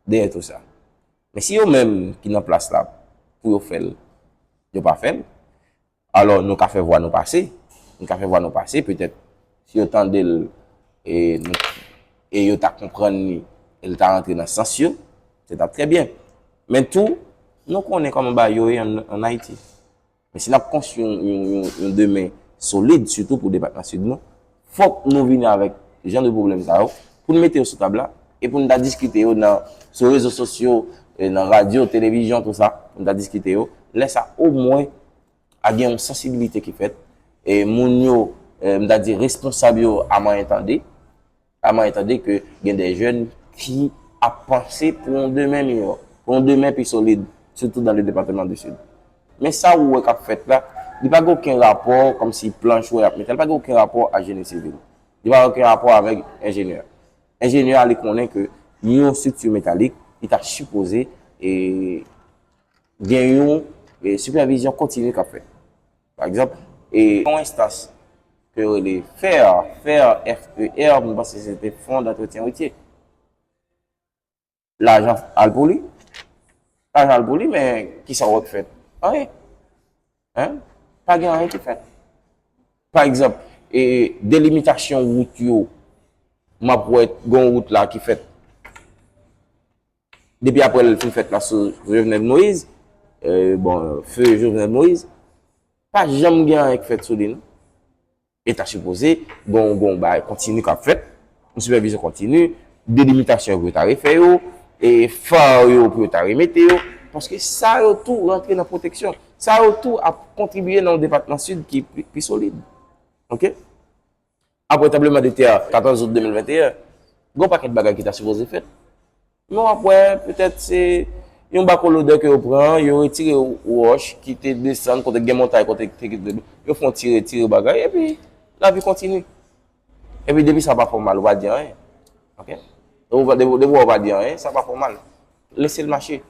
dèyè tou sa. Men si yo menm ki nan plas la pou yo fè l, yo pa fè l, alò nou ka fè vwa nou pase. Nou ka fè vwa nou pase, petèt si yo tande l e, e yo ta konprann li, e l ta rantre nan sans yo, se t ap trè byen. Men tou, nou konnen kòman bagay yo ye ann, ann Ayiti. Men si n ap konstwi yon, yon, yon, yon demen solid, sitou pou depatman Sid nou, fòk nou vini avèk jan de pwoblèm sa yo, pou n mete yo sou tab la, e pou n ta diskite yo nan, sou rezo sosyo, e nan radyo, televizyon, tou sa, pou n ta diskite yo. Lè sa, omwen, a gen yon sansibilite ki fèt, e moun yo, e, m ta di responsab yo a manyen tande, a manyen tande ke gen de jèn ki ap panse pou yon demen miyò, pou yon demen pi solid, sitou dans le département du Sud. Men sa ou wè k ap fèt la, li pa gen okenn rapò, kòmsi planch ou wè y ap mete, li pa gen okenn rapò a jeni sivil. Li pa gen okenn rapò avèk enjenyè. Enjenyè a, li konnen ke yon estrikti metalik, li ta sipoze, e, gen yon, e, sipèvizyon kontini k ap fèt. Pa egzanp, e, yon enstans ke yo rele fer, fer, F E R, mwen panse se te Fonds d'entretien routier. Lajan al pou li. Lajan al pou li, men kisa w wè k fèt? Anyen. Hein? Pa gen anyen ki fèt. Pa egzanp, e, delimitasyon wout yo, m ap wè gen yon wout la ki fèt. Depi apre l fin fèt la sou Jovenel Moïse, e, bon, feu Jovenel Moïse, pa janm gen anyen k fèt sou li, non. E ta sipoze gon, gon bagay kontini k ap fèt, yon sipèvizyon kontini, delimitasyon yo pou yo ta refè yo, e fa yo pou yo ta remete yo, paske sa yo tou rantre nan pwoteksyon. Sa yo tou ap kontribye nan yon depatman Sid ki pi, pi solid. Ok? Apre tranbleman de tè katòz out de mil venteyen, gon pakèt bagay ki ta sipoze fèt. Men w ap wè, petèt se yon bako lodè ke yo pran, yo retire wòch ki te desann kote gen montay, kote te, yo fè yon ti retire bagay, epi lavi kontini. Epi depi sa pa fè w mal, ou pa di anyen. Ok? Depi, depi, depi w pa di anyen, sa pa fè w mal. Lese l mache.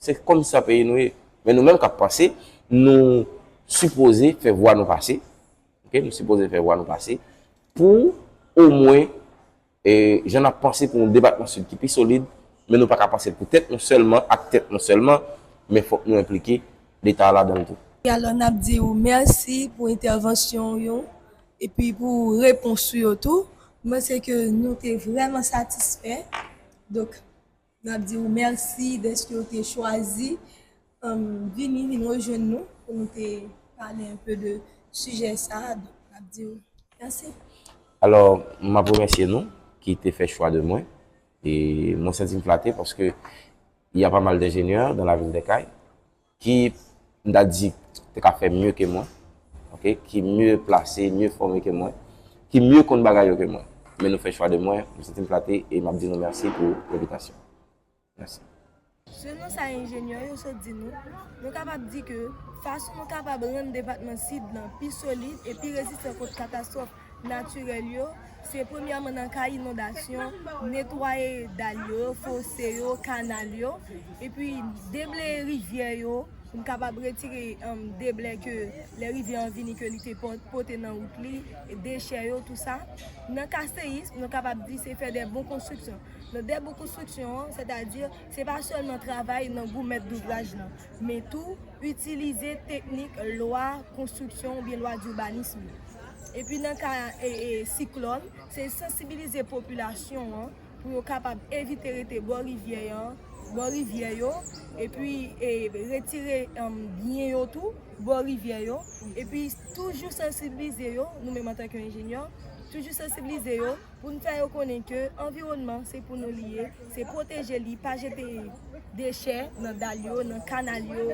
Se konsa peyi nou ye. Men nou menm k ap panse, nou sipoze fè vwa nou pase. Ok? Nou sipoze fè vwa nou pase pou omwen, e, jan n ap panse pou yon depatman Sid ki pi solid, men nou pa ka panse pou tèt nou sèlman, ak tèt nou sèlman, men fòk nou enplike Leta ladan l tou. E alò, n ap di w mèsi pou entèvansyon w yo, epi pou repons ou yo tou. Mwen se ke nou te vrèman satisfè. Donk, n ap di w mèsi dèske w te chwazi, um, vini, vin rejwenn nou pou nou te pale enpe de sijè sa a. Donk, n ap di w mèsi. Alò, m ap remèsye nou ki te fè chwa de mwen. E mwen santi m flate paske il y a pas mal d'ingénieurs dans la ville de Cayes ki, m ta di, te ka fè mye ke mwen, ok, ki mye plase, mye fòme ke mwen, ki mye konn bagay yo ke mwen. Men nou fè chwa de mwen, m santi m flate e m ap di nou mèsi pou envitasyon. Mèsi. Selon sa enjenyè yo sot di nou, nou kapab di ke fason nou kapab rann depatman Sid lan pi solid e pi rezistan kont katastwòf natirèl yo, se premyèman nan ka inondasyon, netwaye dal yo, fose yo, kanal yo, epi debleye rivyè yo, pou n kapab retire, um, deblè ke lè rivyè an vini ke li te pò-, pote nan wout li, dechè yo, tou sa. Nan ka seyis, nou kapab di se fè de bon konstriksyon. Nan de bon konstriksyon an, sètadi, se pa sèlman travay nan gou mèt douvraj lan, men tou itilize teknik lwa konstriksyon oubyen lwa dibanism yo. Epi nan ka, e, e, siklòn, se sansibilize popilasyon an pou yo kapab evite rete bò rivyè an, bò rivyè yo, epi, e, retire, em, byen yo tou bò rivyè yo, epi toujou sansibilize yo, nou menm antanke enjenyè, toujou sansibilize yo pou n fè yo konnen ke anviwònman se pou nou li ye, se pwoteje li, pa jete dechè nan dal yo, nan kanal yo,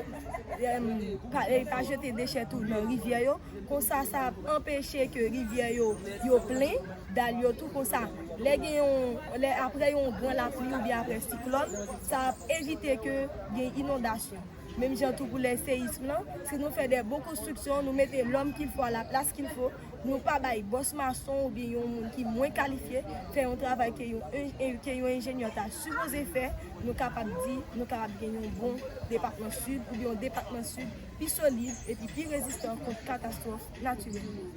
em, pa, e pa jete dechè tou nan rivyè yo. Konsa, sa ap anpeche ke rivyè yo, yo plen, dal yo tou konsa. Lè gen yon, lè apre yon gran lapli oubyen apre siklòn, sa ap evite ke gen inondasyon. Menm jan tou pou lè seyism lan, si nou fè de bon konstriksyon, nou mete lòm qu'il faut à la place qu'il faut, nou pa bay bòs mason oubyen yon moun ki mwen kalifye fè yon travay ke yon, en- ke yon enjenyè ta sipoze fè, nou kapab di, nou kapab gen yon bon depatman sid oubyen yon depatman sid pi solid epi pi rezistan kont katastwòf natirèl yo.